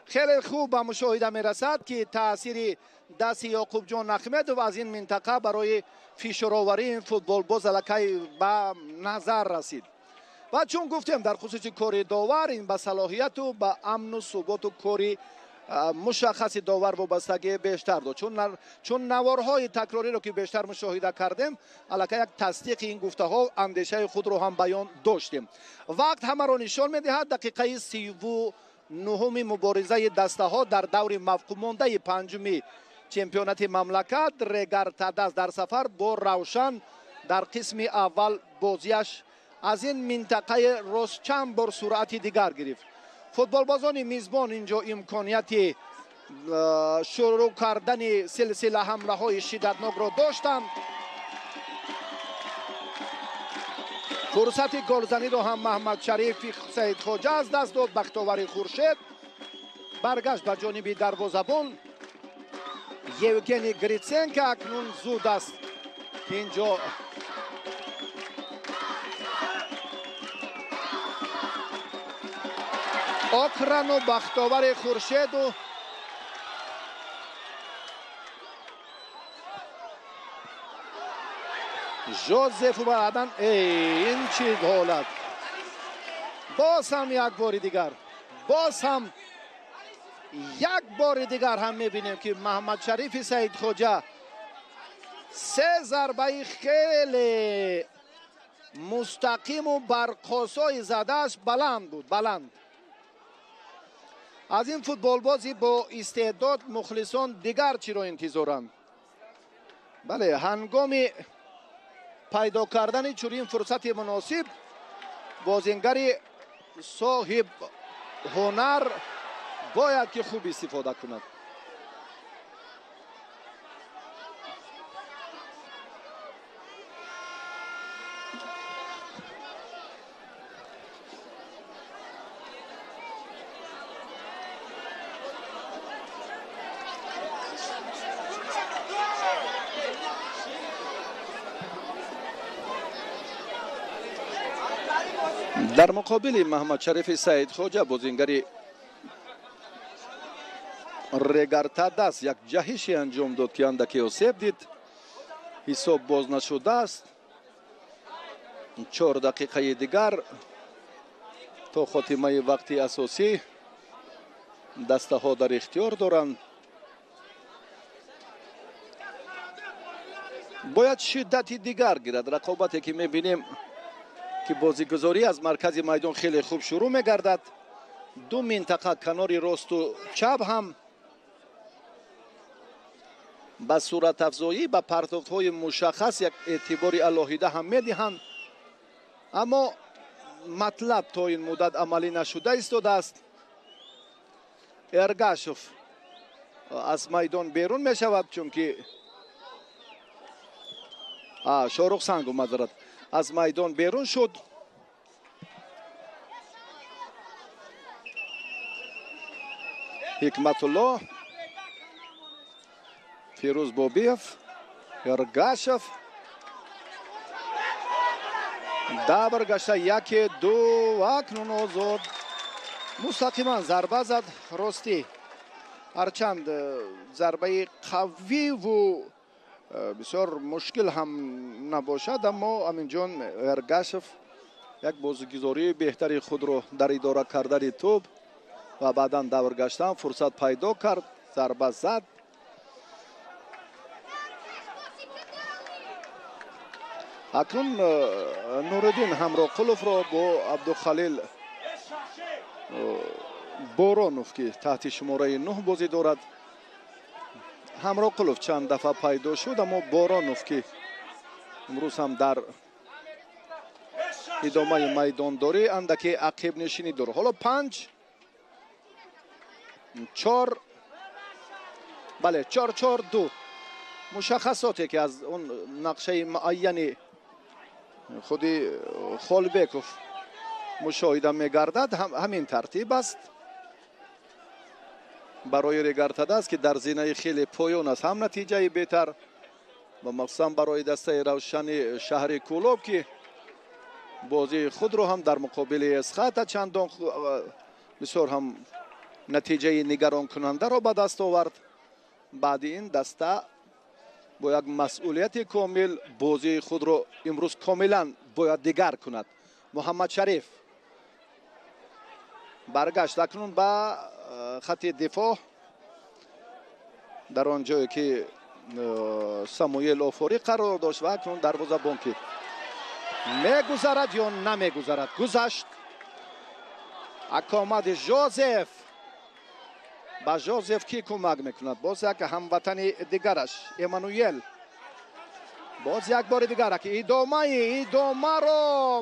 хеле хуб ба мушоҳида мерасад, ки таъсири дасти Ёқубҷон Ахмедов аз ин минтақа барои фишороварии футболбоз аллакай ба назар расид. Ва чун гуфтем, дар хусуси кори довар, ин ба салоҳияту ба амну суботу кори мушаххаси довар вобастагӣ бештар дод. Чун наворҳои такрориро ки бештар мушоҳида кардем, аллакай як тасдиқи ин гуфтаҳо андешаи худро ҳам баён доштем. Вақт ҳамаро нишон медиҳад. Дақиқаи 39-уми муборизаи дастаҳо дар даври мавқуфмондаи панҷуми чемпионати мамлакат. Регар Тадаз дар сафар бо Равшан дар қисми аввал бозиаш аз ин минтақаи рост чанд бор суръати дигар гирифт. Футболбозони мизбон инҷо имконияти шурӯъ кардани силсила ҳамлаҳои шиддатнокро доштанд. Фурсати голзаниро ҳам Маҳмадшарифи Саидхоҷа аз даст дод. Бахтовари Хуршед баргашт ба ҷониби дарвозабон. Евгений Гриценко акнун зуд аст, ки инҷо Окрану Бахтовари Хуршеду Жозефу баъдан ин чӣ ҳолат! Боз ҳам як бори дигар, боз ҳам як бори дигар ҳам мебинем, ки Маҳмадшарифи Саидхоҷа се зарбаи хеле мустақиму барқосои задааш баланд буд, баланд. Аз ин футболбози бо истеъдод мухлисон дигар чиро интизоранд? Бале, ҳангоми пайдо кардани чунин фурсати муносиб бозингари соҳиб ҳунар бояд ки хуб истифода кунад. Дар муқобили Маҳмадшарифи Саидхоҷа бозингари Регар-ТадАЗ як ҷаҳише анҷом дод, ки андаке осеб дид. Ҳисоб боз нашудааст. 4 дақиқаи дигар то хотимаи вақти асосӣ дастаҳо дар ихтиёр доранд. Бояд шиддати дигар гирад. Рақобате ки мебинем, ки бозигузорӣ аз маркази майдон хеле хуб шурӯъ мегардад. Ду минтақа канори росту чап ҳам ба суратафзоӣ, ба партофтҳои мушаххас як эътибори алоҳида ҳам медиҳанд, аммо матлаб то ин муддат амалӣ нашуда истодааст. Эргашов аз майдон берун мешавад, чунки Шорух Сангу мазарат аз майдон берун шуд. Ҳикматулло, Фирӯз Бобиев, Эргашев давр гашта, яке, ду, акнун озод мустақиман зарба зад ростӣ. Ҳарчанд зарбаи қавиву бисёр мушкил ҳам набошад, аммо Аминҷон Эргашев як бозигузории беҳтари худро дар идора кардани тӯб ва баъдан давр гаштан фурсат пайдо кард, зарба зад. Акнун Нуриддин Ҳамроқуловро бо Абдухалил Боронов, ки таҳти шумораи 9 бозӣ дорад. Ҳамроқулов чанд дафъа пайдо шуд, аммо Боронов, ки имрӯз ҳам дар идомаи майдондорӣ андаке ақибнишинӣ дорад. Ҳоло 5-4 Бале, 4-4-2. Мушаххасоте ки аз он нақшаи муайяни худи Холбеков мушоҳида мегардад, ҳамин тартиб аст. Барои Регар-ТадАЗ ки дар зинаи хеле поён аст, ҳам натиҷаи беҳтар ва махсусан барои дастаи Равшани шаҳри Кӯлоб, ки бозии худро ҳам дар муқобили Эсхата чандон бисёр ҳам натиҷаи нигаронкунандаро ба даст овард. Баъди ин даста бо як масъулияти комил бозии худро имрӯз комилан бояд дигар кунад. Муҳаммад Шариф баргашт акнун ба хати дифоъ, дар он ҷое ки Самуэл Офорӣ қарор дошт ва акнун дарвозабон ки мегузарад ё намегузарад. Гузашт. Акомади Жозеф. Ба Жозеф ки кӯмак мекунад? Боз як ҳамватани дигараш Эммануэл. Боз як бори дигар идомаро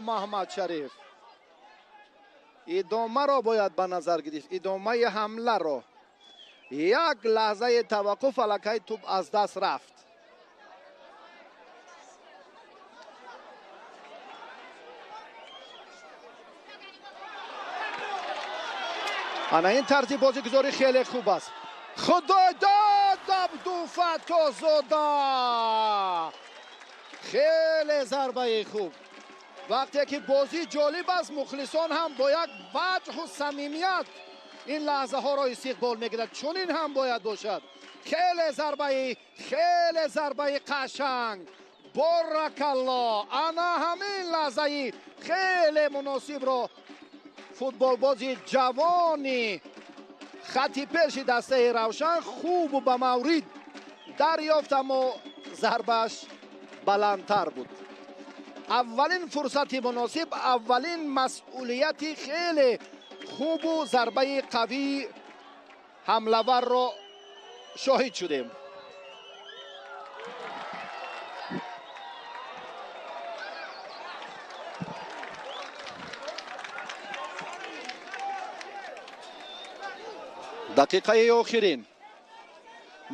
Муҳаммад Шариф. Идомаро бояд ба назар гирифт, идомаи ҳамларо. Як лаҳзаи таваққуф, аллакай тӯб аз даст рафт. Ана ин тарзи бозигузорӣ хеле хуб аст. Худой дод Абдуфаттоҳзода. Хеле зарбаи хуб. Вақте ки бозӣ ҷолиб аст, мухлисон ҳам бо як ваҷҳу самимият ин лаҳзаҳоро истиқбол мегирад. Чунин ҳам бояд бошад. Хеле зарбаи қашанг. Боракалло. Ана ҳамин лаҳзаи хеле муносибро футболбози ҷавони хати пеши дастаи Равшан хубу ба маврид дарёфт, аммо зарбааш баландтар буд. Аввалин фурсати муносиб, аввалин масъулияти хеле хубу зарбаи қавии ҳамлаварро шоҳид шудем. Дақиқаи охирин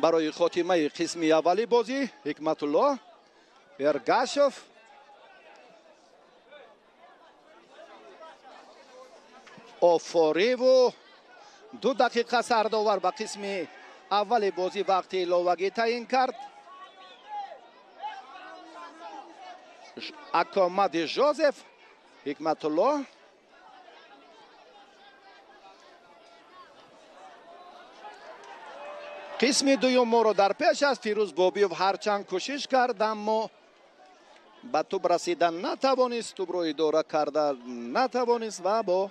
барои хотимаи қисми аввали бозӣ. Ҳикматуллоҳ Эргашев Офориву 2 дақиқа сардовар ба қисми аввали бозӣ вақти иловагӣ таъин кард. Акомади Жозеф, Ҳикматуллоҳ қисми дуюм моро дар пеш аст. Фирӯз Бобиев ҳарчанд кӯшиш кард, аммо ба тӯб расидан натавонист, тӯбро идора карда натавонист ва бо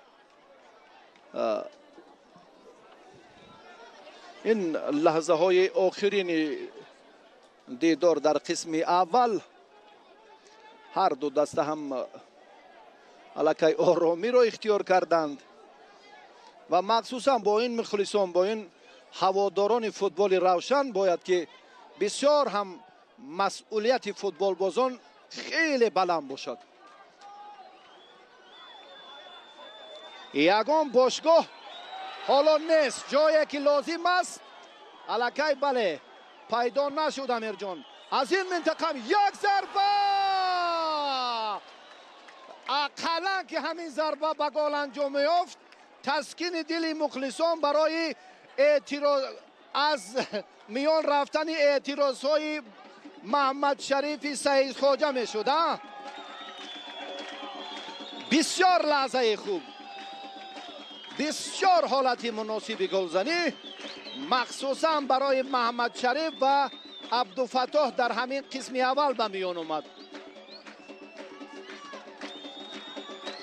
ин лаҳзаҳои охирини дидор дар қисми аввал ҳар ду даста ҳам аллакай оромиро ихтиёр карданд ва махсусан бо ин мухлисон, бо ин ҳаводорони футболи Равшан бояд ки бисёр ҳам масъулияти футболбозон хеле баланд бошад. Ягон бошгоҳ ҳоло нест, ҷое ки лозим аст аллакай бале пайдо нашуд. Амирҷон аз ин минтақа як зарба, ақаллан ки ҳамин зарба ба гол анҷом меёфт, таскини дили мухлисон барои аз миён рафтани эътирозҳои Муҳаммад Шарифи Саидхоҷа мешуд. Бисёр лаҳзаи хуб, бисёр ҳолати муносиби голзанӣ, махсусан барои Муҳаммад Шариф ва Абдуфаттоҳ дар ҳамин қисми аввал ба миён омад.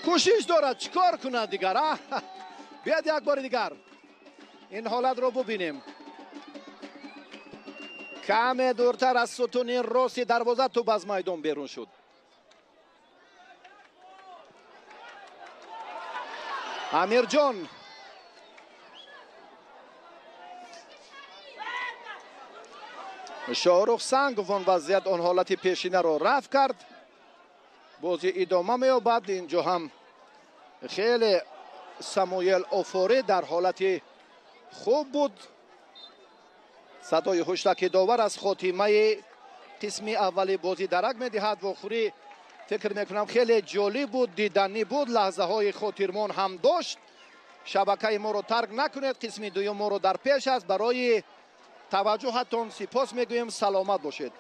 Кӯшиш дорад чӣ кор кунад дигар? Биёд як бори дигар ин ҳолатро бубинем. Каме дуртар аз сутуни рости дарвоза тӯб аз майдон берун шуд. Амирҷон Шоҳрух Сангов он вазъият, он ҳолати пешинаро рафт кард. Бозӣ идома меёбад. Инҷо ҳам хеле Самуэл Офорӣ дар ҳолати хуб буд. Садои ҳуштаки довар аз хотимаи қисми аввали бозӣ дарак медиҳад. Вохӯрӣ фикр мекунам хеле ҷолиб буд, диданӣ буд, лаҳзаҳои хотирмон ҳам дошт. Шабакаи моро тарк накунед, қисми дуюм моро дар пеш аст. Барои таваҷҷӯҳатон сипос мегӯем, саломат бошед.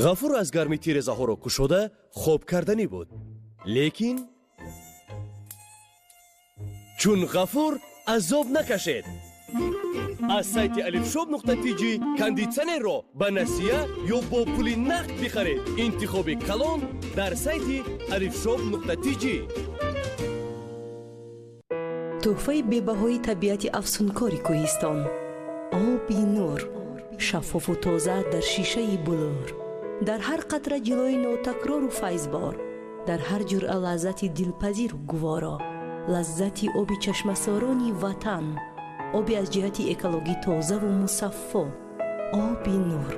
Ғафур аз гармӣ тирезаҳоро кушода хоб карданӣ буд, лекин чун Ғафур азоб накашед, аз сайти алифшоп нуқта тиҷи кондитсионерро ба насия ё бо пули нақд бихаред. Интихоби калон дар сайти алифшоп нуқта тиҷи. Тӯҳфаи бебаҳои табиати афсункори кӯҳистон, оби нур, шаффофу тоза дар шишаи булур, дар ҳар қатра ҷилои нотакрору файзбор, дар ҳар ҷуръа лаззати дилпазиру гуворо, лаззати оби чашмасорони ватан, оби аз ҷиҳати экологӣ тозаву мусаффо, оби нур.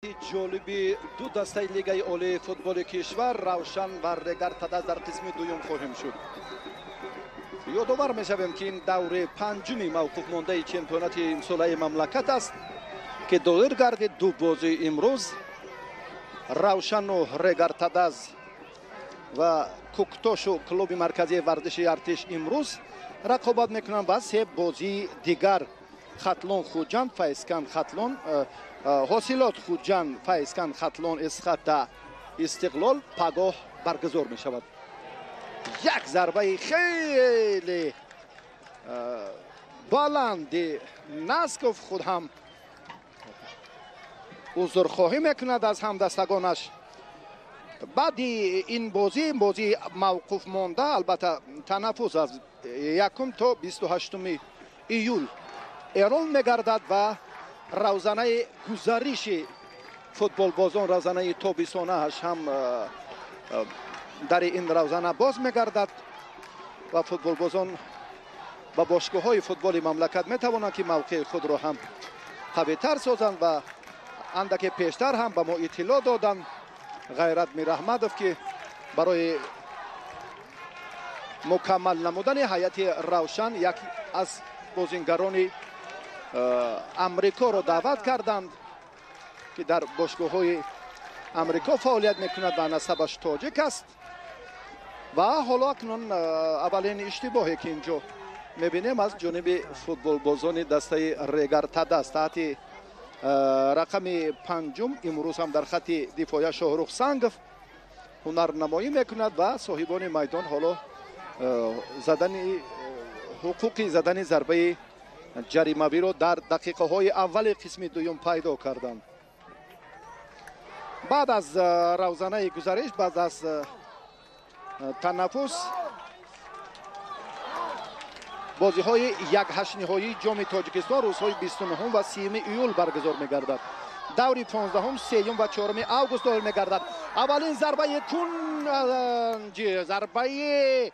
Ҷолиби ду дастаи лигаи олии футболи кишвар Равшан ва Регар-ТадАЗ дар қисми дуюм хоҳем шуд. Ёдовар мешавем, ки ин даври панҷуми мавқуфмондаи чемпионати имсолаи мамлакат аст, ки доир гардид. Ду бозии имрӯз Равшану Регар-ТадАЗ ва Куктошу клуби марказии варзиши Артиш имрӯз рақобат мекунанд ва се бозии дигар Хатлон Хуҷанд, Файзканд Хатлон, Ҳосилот Хуҷанд, Файзканд Хатлон, Эсхата Истиқлол пагоҳ баргузор мешавад. Як зарбаи хеле баланди Насков худ ҳам узрхоҳӣ мекунад аз ҳамдастагонаш. Баъди ин бозӣ, бозии мавқуф монда, албатта танаффус аз 1 то 28 июл эълон мегардад ва равзанаи гузариши футболбозон, равзанаи тобисонааш ҳам дари ин равзана боз мегардад ва футболбозон ба бошгоҳҳои футболи мамлакат метавонанд, ки мавқеи худро ҳам қавитар созанд ва андаке пештар ҳам ба мо иттилоъ доданд Ғайрат Мираҳмадов, ки барои мукаммал намудани ҳайати Равшан як аз бозингарони Амрикоро даъват карданд, ки дар бошгоҳҳои Амрико фаъолият мекунад ва насабаш тоҷик аст. Ва ҳоло акнун аввалин иштибоҳе, ки инҷо мебинем аз ҷониби футболбозони дастаи Регар-ТадАЗ таҳти рақами панҷум имрӯз ҳам дар хатти дифоя Шоҳрух Сангов ҳунарнамоӣ мекунад ва соҳибони майдон ҳоло задани ҳуқуқи задани зарбаи ҷаримавиро дар дақиқаҳои аввали қисми дуюм пайдо карданд. Баъд аз равзанаи гузариш, баъд аз танаффус бозиҳои якҳаштниҳоии ҷоми Тоҷикистон рӯзҳои 29 ва 30 июл баргузор мегардад. Даври 15, 3 ва 4 август доир мегардад. Аввалин зарбаи кунҷи, зарбаи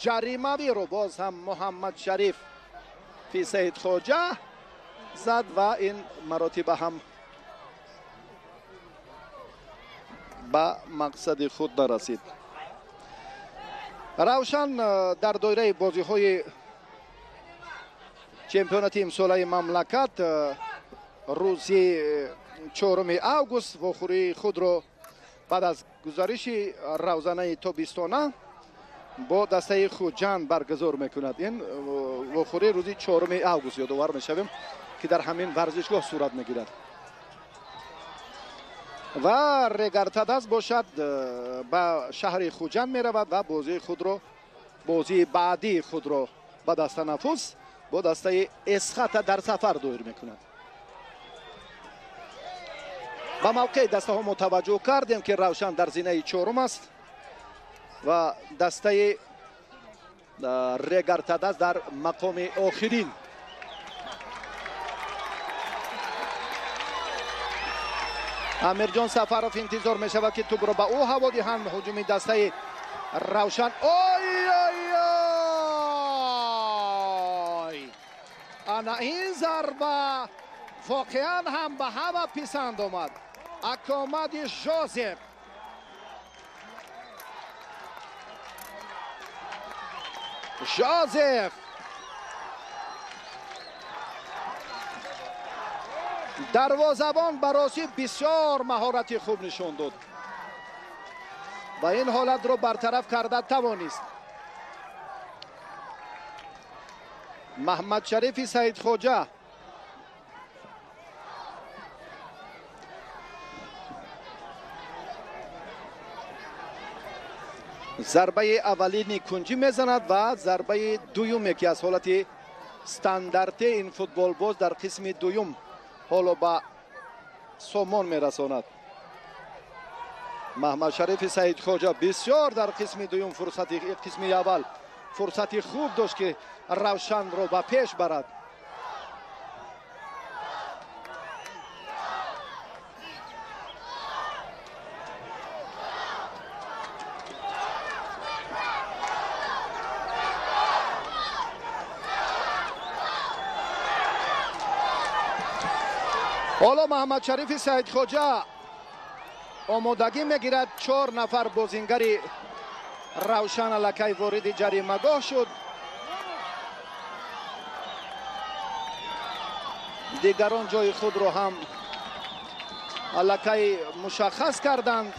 ҷаримавиро боз ҳам Муҳаммад Шариф Фисаидхоҷа зад ва ин маротиба ҳам ба мақсади худ нарасид. Равшан дар доираи бозиҳои чемпионати имсолаи мамлакат рӯзи 4 август вохӯрии худро баъд аз гузариши равзанаи тобистона бо дастаи Хуҷанд баргузор мекунад. Ин вохӯрии рӯзи 4 август ёдовар мешавем, ки дар ҳамин варзишгоҳ сурат мегирад. Ва Регар-ТадАЗ бошад ба шаҳри Хуҷанд меравад ва бозии худро, бозии баъдии худро баъд аз танаффус бо дастаи Эсхата дар сафар доир мекунад. Ба мавқеи дастаҳо мо таваҷҷӯҳ кардем, ки Равшан дар зинаи чорум аст ва дастаи Регар-ТадАЗ дар мақоми охирин. Амирҷон Сафаров интизор мешавад, ки тӯбро ба ӯ ҳаво диҳанд. Ҳуҷуми дастаи Равшан. Ой ой ой! Ана ин зарба воқеан ҳам ба ҳама писанд омад. Акомади Жозеф. Жозеф дарвозабон ба ростӣ бисёр маҳорати хуб нишон дод ва ин ҳолатро бартараф карда тавонист. Маҳмадшарифи Саидхоҷа зарбаи аввалини кунҷӣ мезанад ва зарбаи дуюме, ки аз ҳолати стандарте ин футболбоз дар қисми дуюм ҳоло ба сомон мерасонад. Маҳмадшарифи Саидхоҷа бисёр дар қисми дуюм фурсати, қисми аввал фурсати хуб дошт, ки Равшанро ба пеш барад. Ҳоло Муҳаммадшарифи Саидхоҷа омодагӣ мегирад. 4 нафар бозингари Равшан аллакай вориди ҷаримагоҳ шуд. Дигарон ҷои худро ҳам аллакай мушаххас карданд.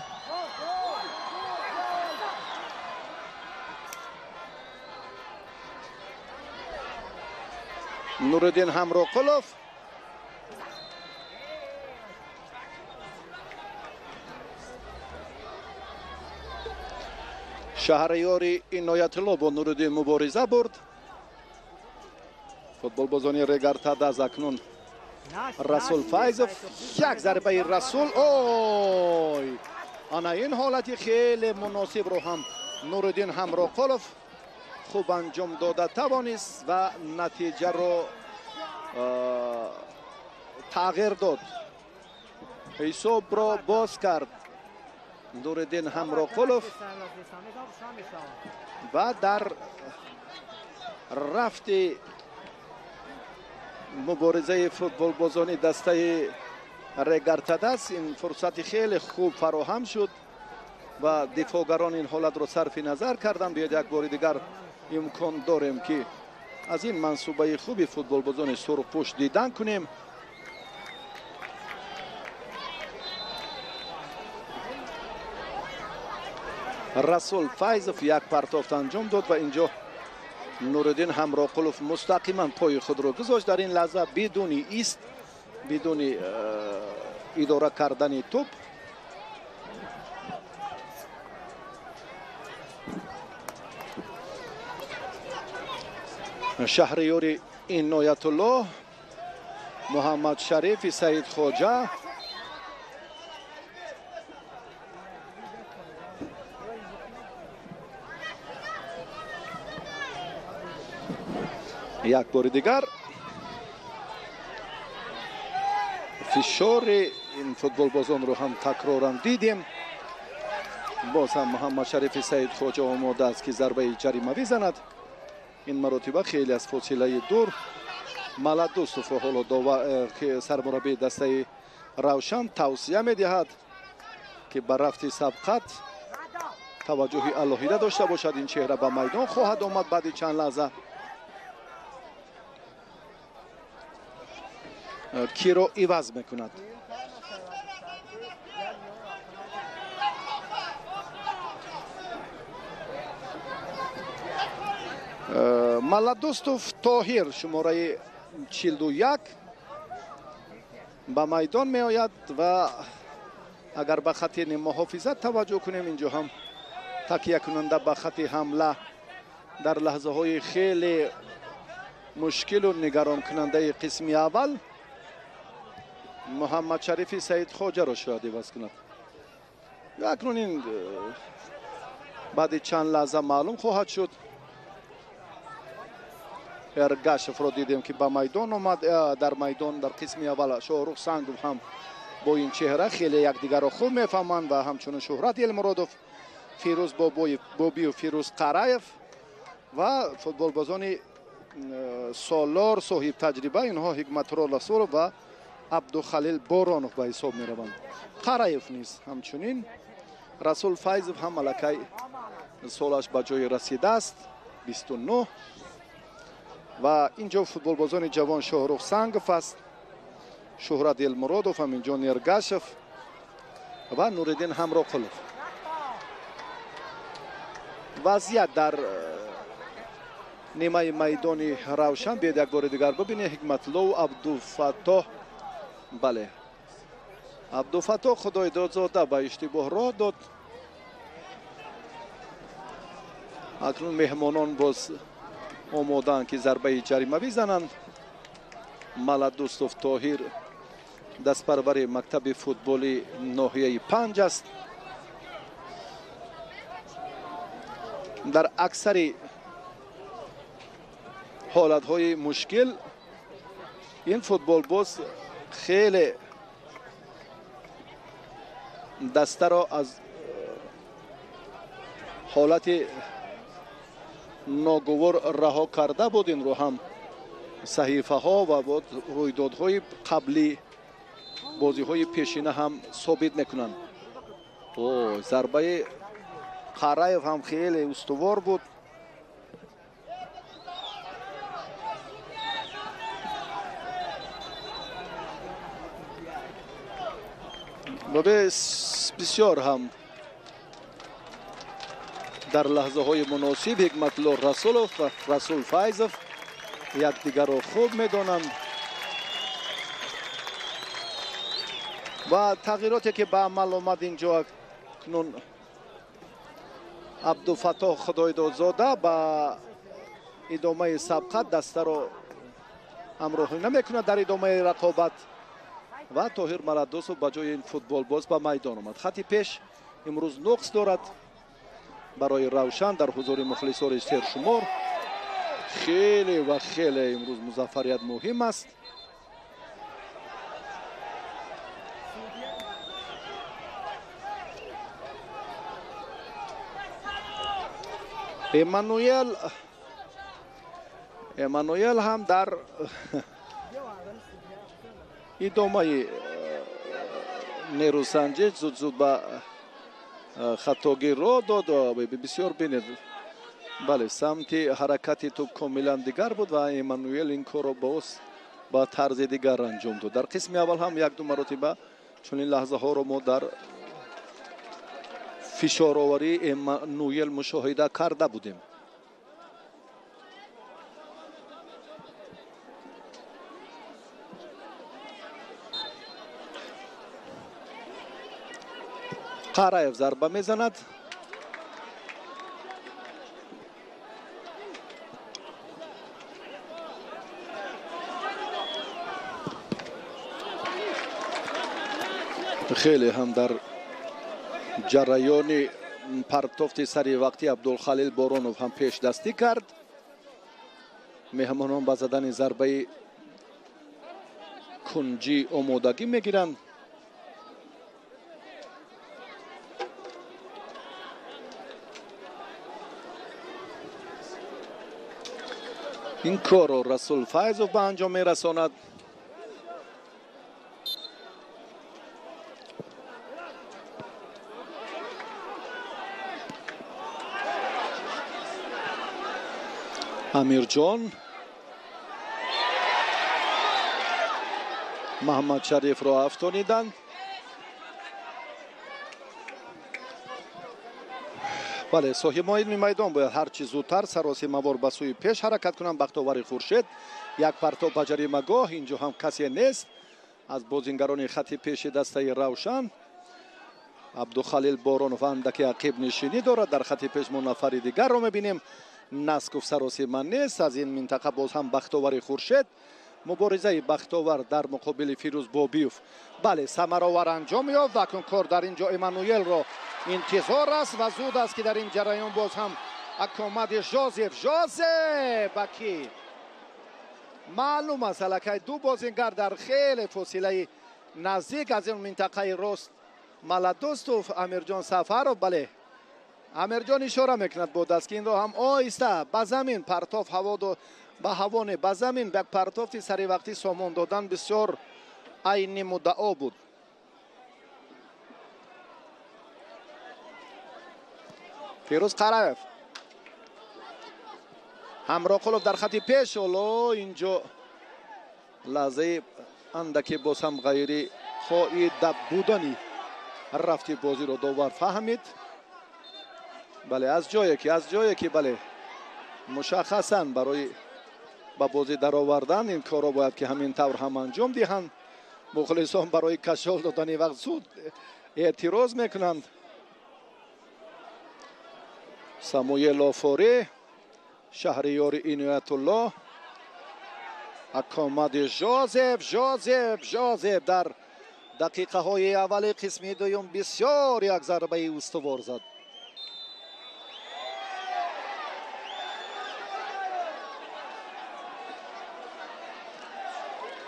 Нуриддин Ҳамроқулов Шаҳриёри Иноятулло бо Нуриддин мубориза бурд. Футболбозони Регар-ТадАЗ акнун Расул Файзов як зарбаи Расул. Ой, ана ин ҳолати хеле муносибро ҳам Нуриддин Ҳамроқулов хуб анҷом дода тавонист ва натиҷаро тағйир дод. Ҳисобро боз кард Нуриддин Ҳамроқулов ва дар рафти муборизаи футболбозони дастаи Регар-ТадАЗ ин фурсати хеле хуб фароҳам шуд ва дифоъгарон ин ҳолатро сарфи назар карданд. Биёед як бори дигар имкон дорем ки аз ин мансубаи хуби футболбозони сурхпӯш дидан кунем. Расул Файзов як партофт анҷом дод ва инҷо Нуриддин Ҳамроқулов мустақиман пои худро гузошт дар ин лаҳза бидуни ист, бидуни идора кардани тӯп. Шаҳриёри Иноятулло, Муҳаммадшарифи Саидхоҷа як бори дигар фишори ин футболбозонро ҳам такроран дидем. Боз ҳам Муҳаммадшарифи Саидхоҷа омода аст ки зарбаи ҷаримавӣ занад. Ин маротиба хеле аз фосилаи дур Маладустовро ҳоло сармураббии дастаи Равшан тавсия медиҳад ки ба рафти сабқат таваҷҷӯҳи алоҳида дошта бошад. Ин чеҳра ба майдон хоҳад омад баъди чанд лаҳза. Киро иваз мекунад. Маладустов Тоҳир шумораи 41 ба майдон меояд ва агар ба хати муҳофизат таваҷҷӯҳ кунем, инҷо ҳам такиякунанда ба хати ҳамла дар лаҳзаҳои хеле мушкилу нигаронкунандаи қисми аввал Муҳаммадшарифи Саидхоҷаро шояд иваз кунад. Акнун ин баъди чанд лаҳза маълум хоҳад шуд. Эргашевро дидем ки ба майдон омад. Дар майдон дар қисми аввал Шоҳрух Сангов ҳам бо ин чеҳра хеле якдигарро хуб мефаҳманд ва ҳамчунин Шуҳрат Елмуродов, Фирӯз Бобиев, Фирӯз Қараев ва футболбозони солор соҳибтаҷриба инҳо Ҳикматулло Расулов ва Абдухалил Боронов ба ҳисоб мераванд. Қараев низ ҳамчунин. Расул Файзов ҳам аллакай солаш ба ҷои расидааст, 29. Ва инҷо футболбозони ҷавон Шоҳрух Сангов аст, Шуҳрат Елмуродов, ҳам инҷо Нергашев ва Нуриддин Ҳамроқулов. Вазъият дар нимаи майдони Равшан биёед як бори дигар бибинед. Ҳикматуллову Абдуфаттоҳ, бале, Абдуфаттоҳ Худойдодзода ба иштибоҳ роҳ дод. Акнун меҳмонон боз омодаанд ки зарбаи ҷаримавӣ зананд. Маладустов Тоҳир дастпарвари мактаби футболи ноҳияи 5 аст. Дар аксари ҳолатҳои мушкил ин футболбоз хеле дастаро аз ҳолати ногувор раҳо карда буд. Инро ҳам саҳифаҳо ва рӯйдодҳои қаблӣ Бозиҳои пешина ҳам собит мекунанд. Зарбаи Қараев ҳам хеле устувор буд. Бисёр ҳам дар лаҳзаҳои муносиб Ҳикматулло Расулов ва Расул Файзов якдигарро хуб медонанд ва тағйироте ки ба амал омад инҷо акнун Абдуфаттоҳ Худойдодзода ба идомаи сабқат дастаро ҳамроҳӣ намекунад дар идомаи рақобат ва Тоҳир Маладосов ба ҷои ин футболбоз ба майдон омад. Хати пеш имрӯз нуқс дорад барои Равшан дар ҳузури мухлисори сершумор. Хеле ва хеле имрӯз музаффарият муҳим аст. Эммануэл ҳам дар идомаи нерӯсанҷӣ зуд-зуд ба хатогӣ роҳ дод. Бисёр бинед, бале, самти ҳаракати тӯб комилан дигар буд ва Эммануэл ин корро боз ба тарзи дигар анҷом дод. Дар қисми аввал ҳам як-ду маротиба чунин лаҳзаҳоро мо дар фишороварии Эммануэл мушоҳида карда будем. Қараев зарба мезанад. Хеле ҳам дар ҷараёни партофти сари вақти Абдулхалил Боронов ҳам пешдастӣ кард. Меҳмонон ба задани зарбаи кунҷӣ омодагӣ мегиранд. Ин корро Расул Файзов ба анҷом мерасонад. Амирҷон Маҳаммадшарифро афтониданд. Бале, соҳибони майдон бояд ҳарчи зудтар саросимавор ба сӯи пеш ҳаракат кунанд. Бахтовари Хуршед як партоб ба ҷаримагоҳ, инҷо ҳам касе нест аз бозингарони хати пеши дастаи Равшан. Абдухалил Боронов андаке ақибнишинӣ дорад. Дар хати пеш мо нафари дигарро мебинем. Насков саросима нест. Аз ин минтақа боз ҳам Бахтовари Хуршед. Муборизаи Бахтовар дар муқобили Фирӯз Бобиев, бале, самаровар анҷом ёфт ва акнун кор дар ин ҷо Эммануэлро интизор аст ва зуд аст ки дар ин ҷараён боз ҳам акомади Жозеф. Жозеф ба ки маълум аст, аллакай ду бозингар дар хеле фосилаи наздик аз ин минтақаи рост Маладостов, Амирҷон Сафаров. Бале, Амирҷон ишора мекунад бо даст ки инро ҳам оҳиста ба замин партоф ҳаво ба ҳавоне ба замин як партофти саривақтӣ сомон додан бисёр айни муддао буд. Фирӯз Қараев, Ҳамроқулов дар хати пеш. Ҳоло инҷо лаҳзаи андаке боз ҳам ғайри хоида будани рафти бозиро довар фаҳмид. Бале, аз ҷое ки бале, мушаххасан барои ба бозӣ даровардан ин корро бояд ки ҳамин тавр ҳам анҷом диҳанд. Мухлисон барои кашол додани вақт зуд эътироз мекунанд. Самуел Офорӣ, Шаҳриёри Иноятулло, акомади Жозеф. Жозеф дар дақиқаҳои аввали қисми дуюм бисёр як зарбаи устувор зад.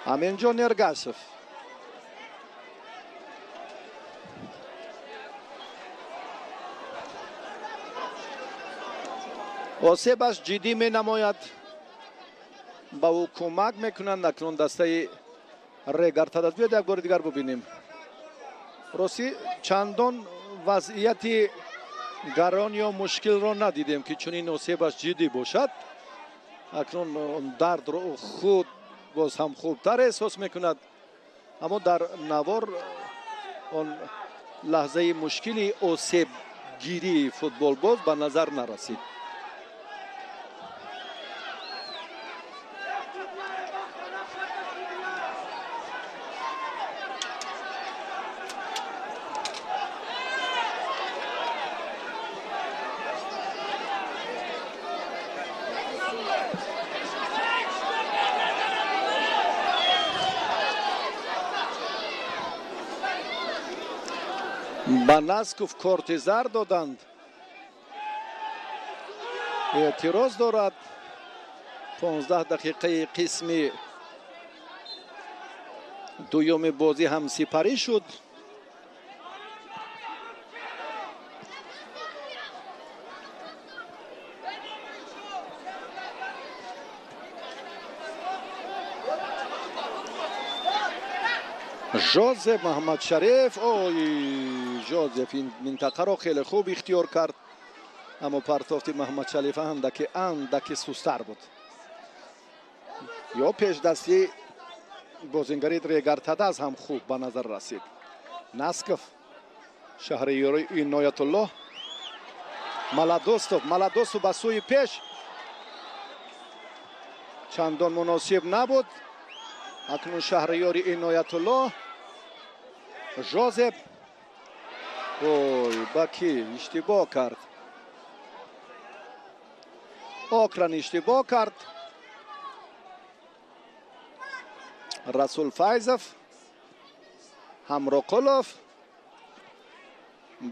Аминҷон Эргашев осебаш ҷиддӣ менамояд, ба ӯ кӯмак мекунанд. Акнун дастаи Регар-ТадАЗ. Биёед як бори дигар бубинем. Ростӣ чандон вазъияти гарон ё мушкилро надидем, ки чунин осебаш ҷиддӣ бошад. Акнун дардро худ боз ҳам хубтар эҳсос мекунад, аммо дар навор он лаҳзаи мушкили осебгирии футболбоз ба назар нарасид. Ба Насков корти зард доданд. Эътироз дорад. 15 дақиқаи қисми дуюми бозӣ ҳам сипарӣ шуд. Жозеф Муҳаммадшариф, ой, Жозеф ин минтақаро хеле хуб ихтиёр кард, аммо партофти Муҳаммадшариф андаке сустар буд. Ё пешдастии бозингари Регар-ТадАЗ ҳам хуб ба назар расид. Насков, Шаҳриёри Иноятуллоҳ, Маладостов, Маладостов ба сӯи пеш, чандон муносиб набуд. Акнун Шаҳриёри Иноятуллоҳ, Жозеф, ой, ба кӣ иштибоҳ кард? Окран иштибоҳ кард. Расул Файзов, Ҳамроқулов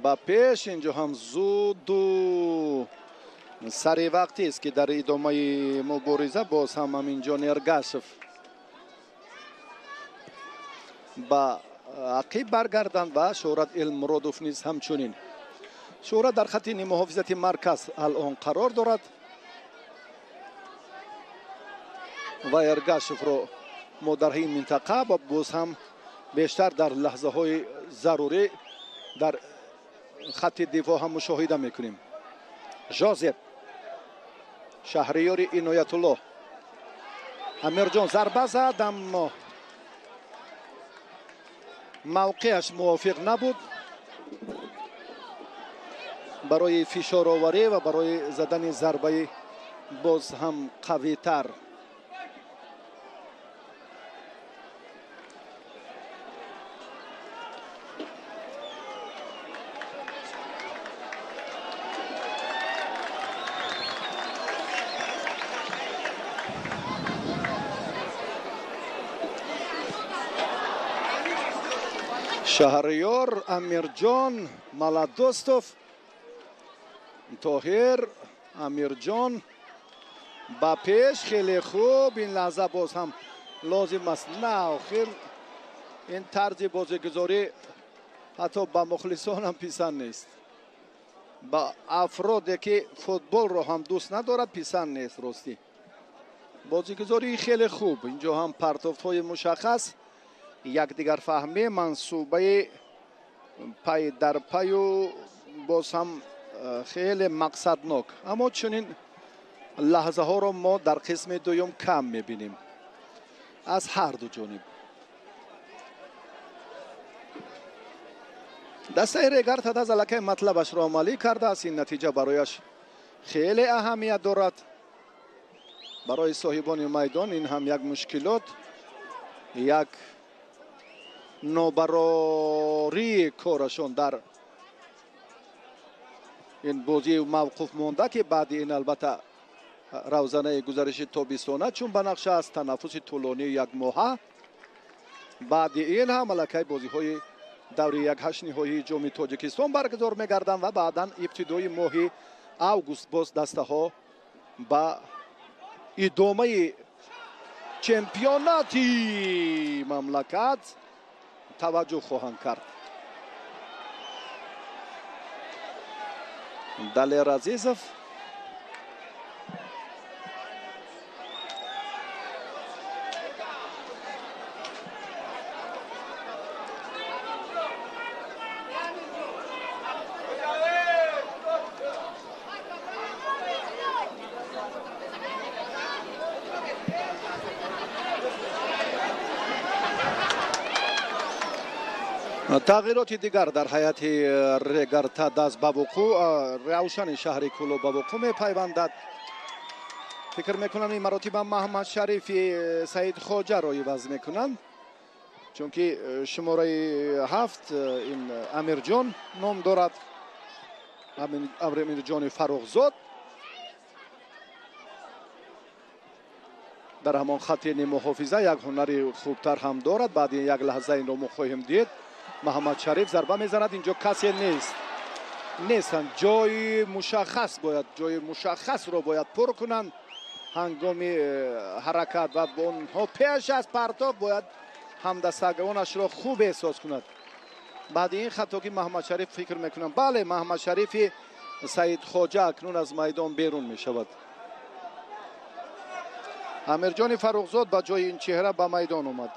ба пеш. Инҷо ҳам зуду сари вақтист, ки дар идомаи мубориза боз ҳам Аминҷон Эргашев ба ақиб баргарданд ва Шӯҳрат Элмуродов низ ҳамчунин. Шӯҳрат дар хатти нимуҳофизати марказ алон қарор дорад ва Эргашевро мо дар ин минтақа ва боз ҳам бештар дар лаҳзаҳои зарурӣ дар хатти дифоъ ҳам мушоҳида мекунем. Жозеф, Шаҳриёри Иноятуллоҳ, Амирҷон зарба зад, аммо мавқеаш мувофиқ набуд барои фишороварӣ ва барои задани зарбаи боз ҳам қавитар. Шаҳриёр, Амирҷон, Маладостов, Тоҳир, Амирҷон ба пеш. Хеле хуб. Ин лаҳза боз ҳам лозим аст. На, охир ин тарзи бозигузорӣ ҳатто ба мухлисон ҳам писанд нест, ба афроде ки футболро ҳам дӯст надорад писанд нест. Ростӣ бозигузории хеле хуб. Инҷо ҳам партофтҳои мушаххас, якдигарфаҳмӣ, мансубаи пай дар паю боз ҳам хеле мақсаднок. Аммо чунин лаҳзаҳоро мо дар қисми дуюм кам мебинем аз ҳар ду ҷониб. Дастаи Регар-ТадАЗ аллакай матлабашро амалӣ кардааст. Ин натиҷа барояш хеле аҳамият дорад. Барои соҳибони майдон ин ҳам як мушкилот, як нобарории корашон дар ин бозии мавқуф монда, ки баъди ин албатта равзанаи гузариши тобистона чун ба нақша аст, танаффуси тӯлонии якмоҳа. Баъди ин ҳам аллакай бозиҳои даври 1/8 ниҳоии ҷоми Тоҷикистон баргузор мегарданд ва баъдан ибтидои моҳи август боз дастаҳо ба идомаи чемпионати мамлакат таваҷҷӯҳ хоҳанд кард. Далер Азизов, Тағйироти дигар дар ҳайати Регар-ТадАЗ ба вуқӯъ, Равшани шаҳри Кӯлоб ба вуқӯъ мепайвандад. Фикр мекунам ин маротиба Маҳмад Шарифи Саид Хоҷаро иваз мекунанд, чунки шумораи 7 ин Амирҷон ном дорад, Амирҷони Фаррухзод. Дар ҳамон хати нимуҳофиза як ҳунари хубтар ҳам дорад. Баъди як лаҳза инро мо хоҳем дид. Маҳмад Шариф зарба мезанад, инҷо касе нест, нестанд. Ҷои мушаххас бояд, ҷои мушаххасро бояд пур кунанд ҳангоми ҳаракат ва онҳо пеш аз партоб бояд ҳамдастагонашро хуб эҳсос кунад. Баъди ин хатоги Маҳмад Шариф фикр мекунам, бале, Маҳмад Шарифи Саид Хоҷа акнун аз майдон берун мешавад. Амирҷони Фаррухзод ба ҷои ин чеҳра ба майдон омад.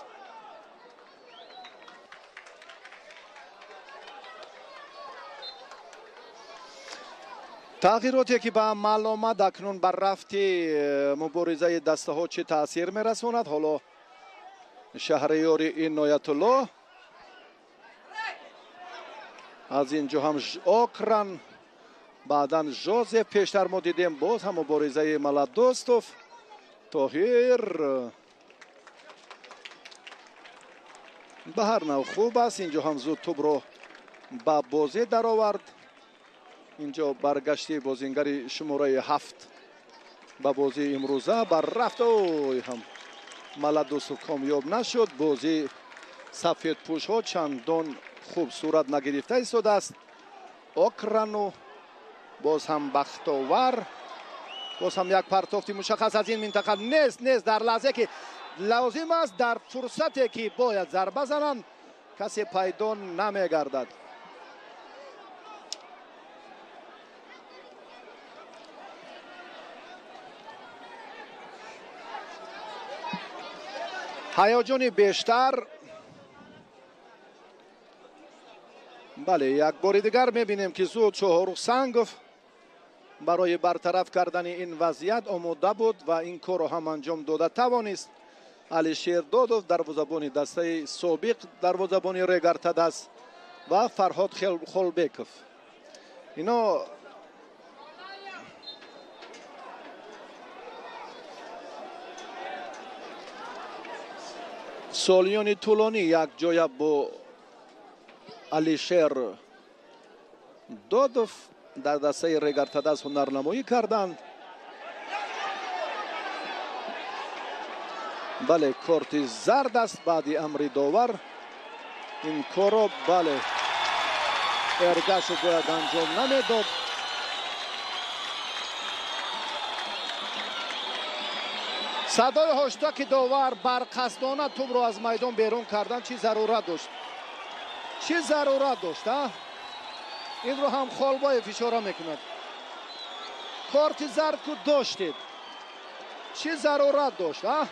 Тағйироте ки ба амал омад акнун бар рафти муборизаи дастаҳо чӣ таъсир мерасонад? Ҳоло Шаҳриёри Иноятулло, аз ин ҷо ҳам Окран, баъдан Жозеф, пештар мо дидем боз ҳам муборизаи Маладостов, Тоҳир. Ба ҳар нав хуб аст, инҷо ҳам зуд тӯбро ба бозӣ даровард. Инҷо баргашти бозингари шумораи 7 ба бозии имрӯза бар рафт. Ой ҳам Маладусов комёб нашуд. Бозии сафедпӯшҳо чандон хуб сурат нагирифта истодааст. Окрану боз ҳам Бахтовар, боз ҳам як партофти мушаххас аз ин минтақа нест, нест. Дар лаҳзе ки лозим аст, дар фурсате ки бояд зарба зананд, касе пайдо намегардад. Ҳаяҷони бештар. Бале, як бори дигар мебинем ки зуд Шоҳрух Сангов барои бартараф кардани ин вазъият омода буд ва ин корро ҳам анҷом дода тавонист. Алишер Додов, дарвозабони дастаи собиқ, дарвозабони Регар-ТадАЗ ва Фарҳод Холбеков. Ино солиёни тӯлонӣ якҷоя бо Алишер Додов дар дастаи Регар-ТадАЗ ҳунарнамоӣ карданд. Бале, корти зард аст баъди амри довар. Ин корро, бале, Эргашев бояд анҷом намедод. Садои ҳоштаки довар барқасдона тӯбро аз майдон берун кардан чӣ зарурат дошт? Чӣ зарурат дошт, а? Инро ҳам Холбоев ишора мекунад. Корти зард ку доштед, чӣ зарурат дошт, а?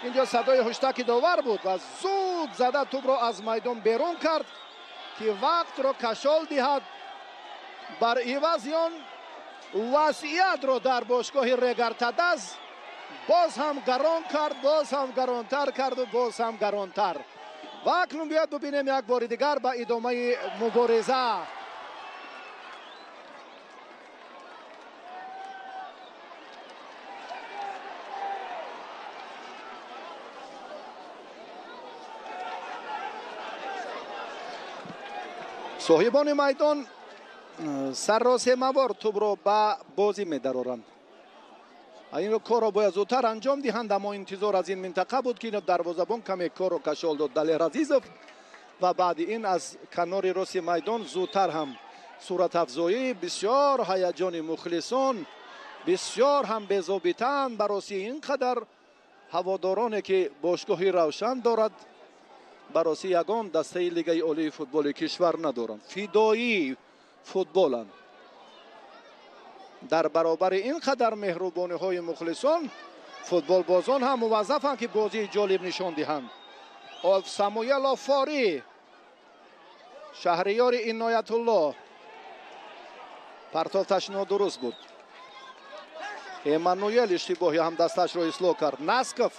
Инҷо садои ҳуштаки довар буд ва зуд зада тӯбро аз майдон берун кард ки вақтро кашол диҳад. Бар ивази он вазъиятро дар бошгоҳи Регар-ТадАЗ боз ҳам гарон кард, боз ҳам гаронтар карду боз ҳам гаронтар. Ва акнун биёд бубинем як бори дигар ба идомаи мубориза. Соҳибони майдон сарросемавор тӯбро ба бозӣ медароранд. Инро корро бояд зудтар анҷом диҳанд, аммо интизор аз ин минтақа буд ки дарвозабон каме корро кашол дод Далер Азизов ва баъди ин аз канори рости майдон зудтар ҳам суратафзоӣ. Бисёр ҳаяҷони мухлисон, бисёр ҳам безобитаанд бароси ин қадар ҳаводороне ки бошгоҳи Равшан дорад, бароси ягон дастаи лигаи олии футболи кишвар надоранд. Фидоии футболанд. Дар баробари ин қадар меҳрубониҳои мухлисон, футболбозон ҳам муваззафанд ки бозии ҷолиб нишон диҳанд. Самуэл Офорӣ, Шаҳриёри Иноятулло, партофташ нодуруст буд. Эммануэл иштибоҳи ҳамдасташро ислоҳ кард. Насков,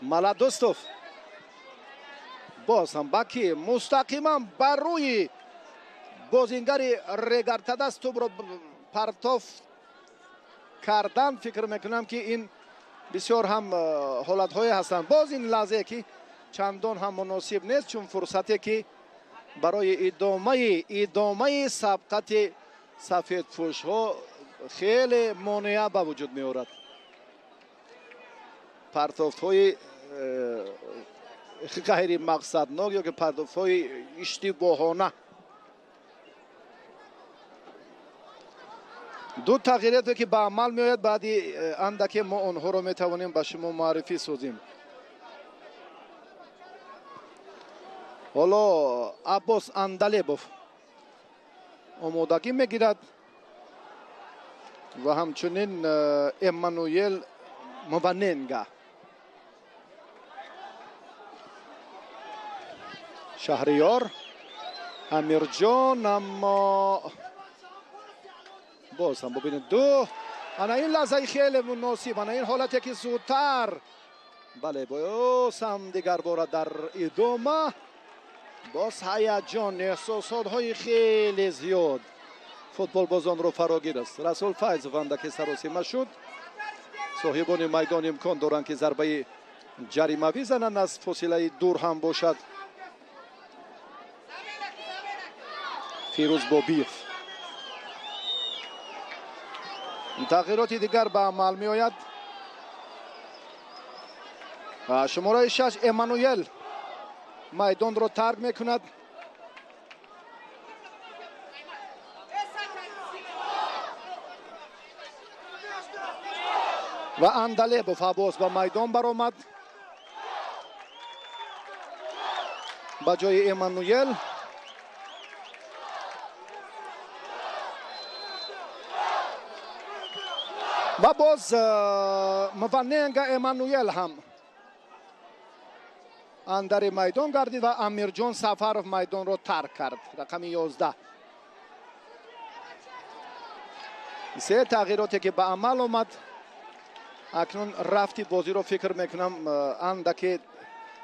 Маладостов, Боз ҳам Баки мустақиман бар рӯи бозингари Регар-ТадАЗ тӯбро партоф кардан. Фикр мекунам, ки ин бисёр ҳам ҳолатҳое ҳастанд. Боз ин лаҳзае, ки чандон ҳам муносиб нест, чун фурсате, ки барои идомаи сабқати сафедпӯшҳо хеле монеа ба вуҷуд меорад. Партофтҳои ғайримақсаднок ё ки партофтҳои иштибоҳона. Ду тағйироте, ки ба амал меояд, баъди андаке мо онҳоро метавонем ба шумо муаррифӣ созем. Ҳоло Аббос Андалебов омодагӣ мегирад ва ҳамчунин Эммануел Мваненга. Шаҳриёр, Амирҷон, аммо боз ҳам бубинед, ду ана ин лаҳзаи хеле муносиб, ана ин ҳолате, ки зудтар, бале, боз ҳам дигарбора дар идома боз ҳаяҷон, эҳсосотҳои хеле зиёд футболбозонро фарогир аст. Расул Файзов андаке саросима шуд. Соҳибони майдон имкон доранд, ки зарбаи ҷаримавӣ зананд, аз фосилаи дур ҳам бошад. Фирӯз Бобиев. Тағйироти дигар ба амал меояд. Шумораи 6 Эммануел майдонро тарк мекунад. Ва Андалебов Аббос ба майдон баромад ба ҷои Эммануел. Ва боз Мваненга Эммануел ҳам андари майдон гардид ва Амирҷон Сафаров майдонро тарк кард, рақами 11. Се тағйироте, ки ба амал омад, акнун рафти бозиро, фикр мекунам, андаке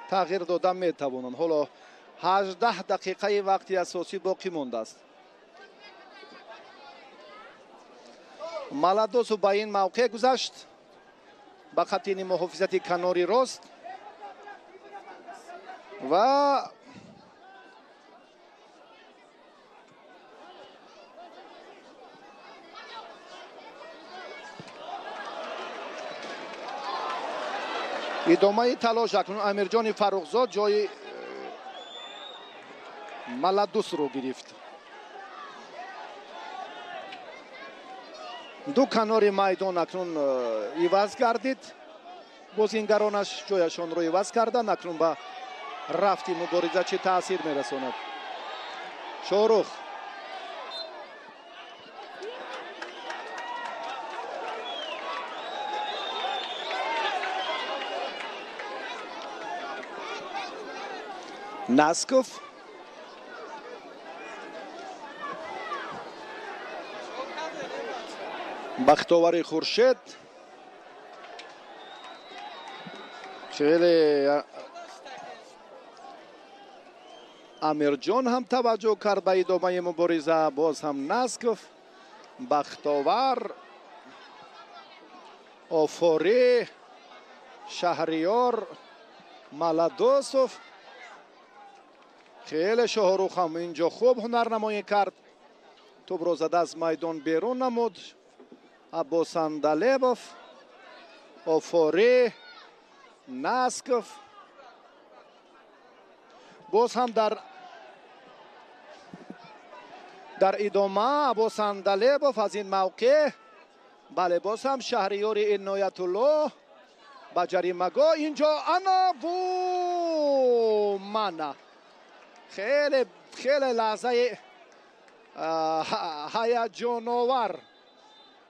тағйир дода метавонанд. Ҳоло 18 дақиқаи вақти асосӣ боқӣ мондааст. Маладосов ба ин мавқеъ гузашт, ба хатти муҳофизати канори рост ва идомаи талош. Акнун Амирҷони Фаррухзод ҷои Маладусро гирифт. Ду канори майдон акнун иваз гардид, бозингаронаш ҷояшонро иваз карданд. Акнун ба рафти мубориза чӣ таъсир мерасонад? Шоҳрух, Насков, Бахтовари Хуршед. Хеле Амирҷон ҳам таваҷҷӯҳ кард ба идомаи мубориза. Боз ҳам Насков, Бахтовар, Офорӣ, Шаҳриёр, Маладосов. Хеле Шоҳрух ҳам инҷо хуб ҳунарнамоӣ кард, тӯбро зада аз майдон берун намуд. Аббос Андалебов, Офорӣ, Насков. Боз ҳам дар идома Аббос Андалебов аз ин мавқеъ, бале, боз ҳам Шаҳриёри Иноятулло ба ҷаримагоҳ. Инҷо ана ву мана хеле хеле лаҳзаи ҳаяҷоновар.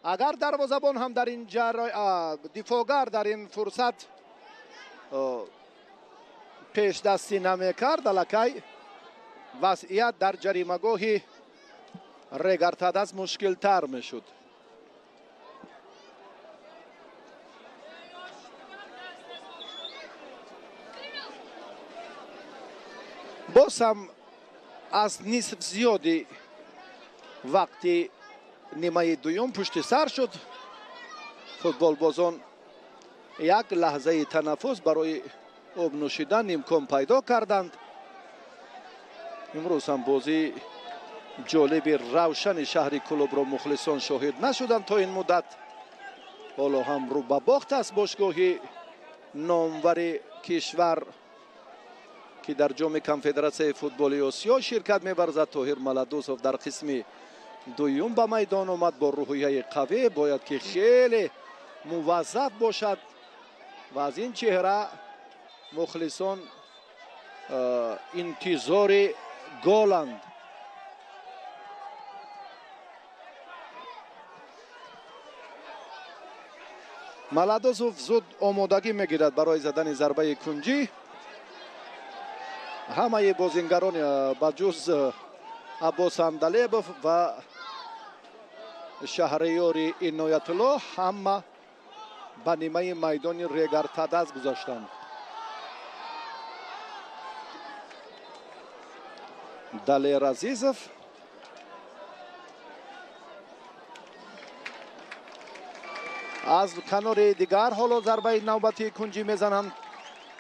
Агар дарвозабон ҳам дар ин дифоъгар дар ин фурсат пешдастӣ намекард, аллакай вазъият дар ҷаримагоҳи Регар-ТадАЗ мушкилтар мешуд. Боз ҳам аз нисф зиёди вақти нимаи дуюм пушти сар шуд. Футболбозон як лаҳзаи танаффус барои об нӯшидан имкон пайдо карданд. Имрӯз ҳам бозии ҷолиби равшани шаҳри Кӯлобро мухлисон шоҳид нашуданд то ин муддат. Ҳоло ҳам рӯ ба бохт аст бошгоҳи номвари кишвар, ки дар ҷоми конфедератсияи футболи Осиё ширкат меварзад. Тоҳир Маладусов дар қисми дуюм ба майдон омад бо рӯҳияи қавӣ, бояд ки хеле муваззаф бошад ва аз ин чеҳра мухлисон интизори голанд. Маладусов зуд омодагӣ мегирад барои задани зарбаи кунҷӣ. Ҳамаи бозингарон ба ҷуз Аббос Андалебов ва Шаҳриёри Иноятулло ҳама ба нимаи майдони Регар-ТадАЗ гузаштанд. Далер Азизов аз канори дигар ҳоло зарбаи навбатии кунҷӣ мезананд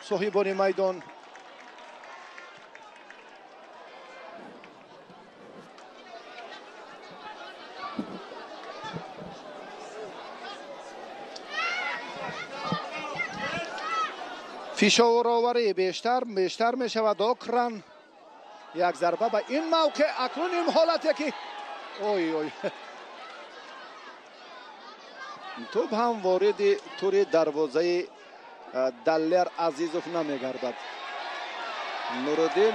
соҳибони майдон. Фишороварӣ бештар мешавад. Окран як зарба ба ин мавқеъ. Акнун ин ҳолате ки ой ой, тӯб ҳам вориди тури дарвозаи Далер Азизов намегардад. Нуриддин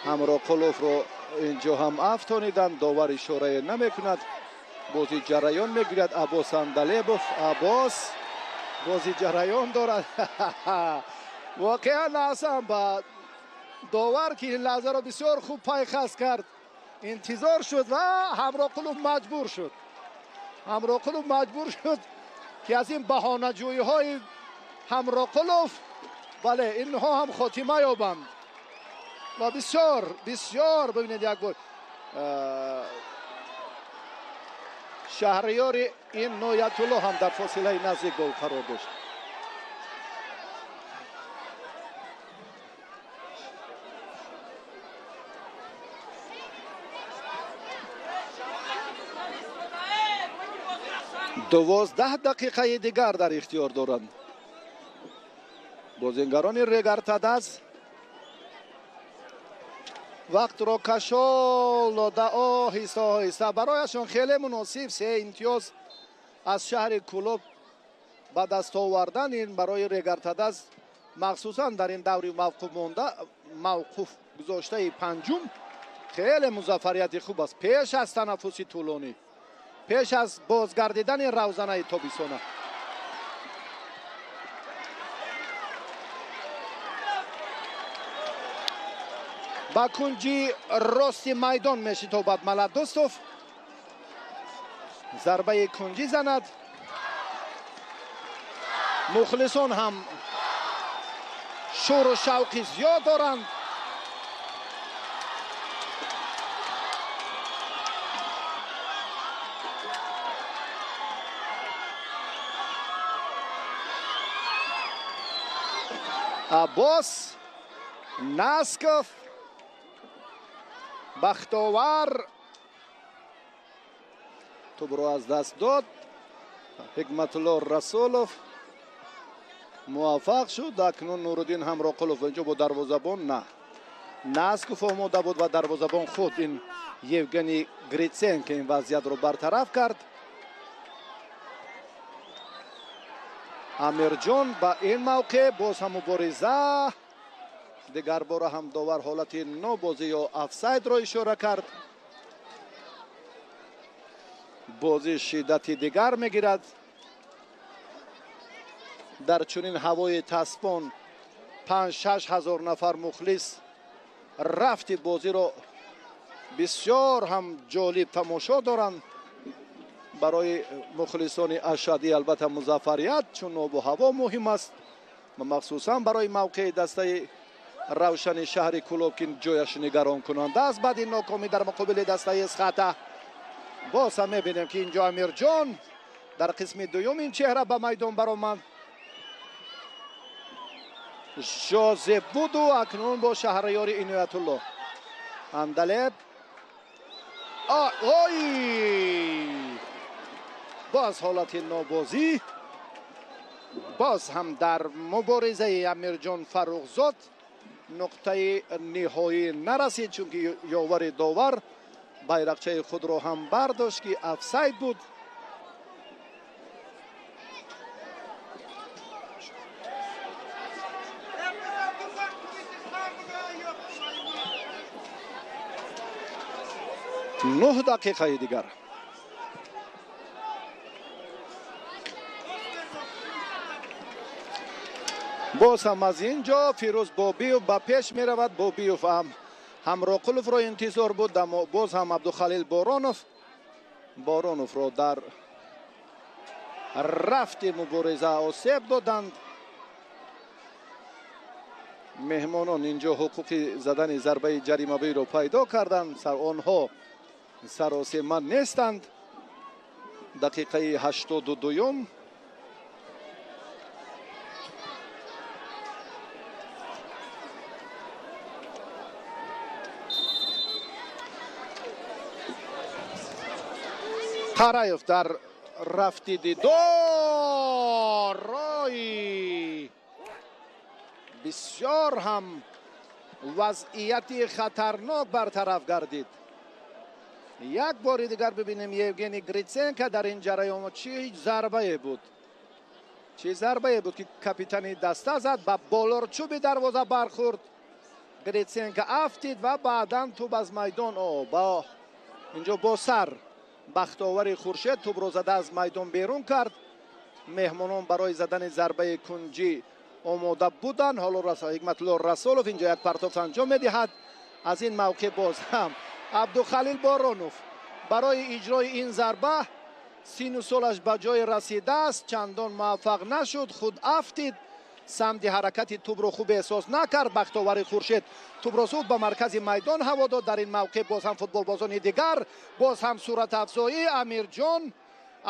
Ҳамроқуловро инҷо ҳам афтониданд. Довар ишорае намекунад. Бозӣ ҷараён мегирад. Аббос Андалебов, Аббос бозӣ ҷараён дорад. Воқеан асан ба довар ки ин лаҳзаро бисёр хуб пайхас кард, интизор шуд ва Ҳамроқулов маҷбур шуд. Ҳамроқулов маҷбур шуд ки аз ин баҳонаҷӯиҳои Ҳамроқулов, бале, инҳо ҳам хотима ёбанд. Ва бисёр бисёр бибинед, як бор Шаҳриёри Иноятулло ҳам дар фосилаи наздик гол қарор дошт. 12 дақиқаи дигар дар ихтиёр доранд бозингарони Регар-ТадАЗ. Вақтро кашол дода оҳиста оҳиста барояшон хеле муносиб 3 имтиёз аз шаҳри Кӯлоб ба даст овардан ин барои Регар-ТадАЗ махсусан дар ин даври мавқуф гузоштаи панҷум хеле музаффарияти хуб аст. Пеш аз танаффуси тӯлонӣ, пеш аз бозгардидани равзанаи тобистона. Ба кунҷи рости майдон мешитобад Маладостов. Зарбаи кунҷӣ занад. Мухлисон ҳам шӯру шавқи зиёд доранд. Аббос Насков Бахтовар тӯбро аз даст дод. Ҳикматулло Расулов муваффақ шуд. Акнун Нуриддин Ҳамроқулов инҷо бо дарвозабон на. Насков омода буд ва дарвозабон худ ин Евгений Гриценко ин вазъиятро бартараф кард. Амирҷон ба ин мавқеъ боз ҳам мубориза. Дигар бора ҳам довар ҳолати нобозӣ ё офсайдро ишора кард. Бозӣ шиддати дигар мегирад. Дар чунин ҳавои таспон 5-6 ҳазор нафар мухлис рафти бозиро бисёр ҳам ҷолиб тамошо доранд. Барои мухлисони ашадӣ албатта музаффарият, чун обу ҳаво муҳим аст. Махсусан барои мавқеи дастаи Равшани шаҳри Кӯлоб, ки ҷояш нигаронкунанда аст баъди нокомӣ дар муқобили дастаи Эсхата. Боз ҳам мебинем, ки инҷо Амирҷон дар қисми дуюм ин чеҳра ба майдон баромад. Жозе буду акнун бо Шаҳриёри Иноятулло. Андалеб. Ой! Боз ҳолати нобозӣ. Боз ҳам дар муборизаи Амирҷон Фаррухзод нуқтаи ниҳоӣ нарасид, чунки ёвари довар байрақчаи худро ҳам бардошт, ки офсайд буд. Нӯҳ дақиқаи дигар. Боз ҳам аз ин ҷо Фирӯз Бобиев ба пеш меравад. Бобиев ҳам Ҳамроқуловро интизор буд, аммо боз ҳам Абдухалил Бороновро дар рафти мубориза осеб доданд. Меҳмонон инҷо ҳуқуқи задани зарбаи ҷаримавиро пайдо карданд. Онҳо саросема нестанд. Дақиқаи 82-юм. Қараев дар рафти дидор рой бисёр ҳам вазъияти хатарнок бартараф гардид. Як бори дигар бибинем Евгений Гриценко дар ин ҷараён чӣ зарбае буд. Чӣ зарбае буд, ки капитани даста зад, ба болорчӯби дарвоза бархӯрд. Гриценко афтид ва баъдан тӯб аз майдон инҷо бо сар Бахтовари Хуршед тӯбро зада аз майдон берун кард. Меҳмонон барои задани зарбаи кунҷӣ омода буданд. Ҳоло Ҳикматулло Расулов инҷо як партофт анҷом медиҳад. Аз ин мавқеъ боз ҳам Абдухалил Боронов барои иҷрои ин зарба сину солаш ба ҷой расидааст, чандон муваффақ нашуд, худ афтид. Самти ҳаракати тӯбро хуб эҳсос накард. Бахтовари Хуршед тӯбро зуд ба маркази майдон ҳаво дод. Дар ин мавқеъ боз ҳам футболбозони дигар, боз ҳам суратафзоӣ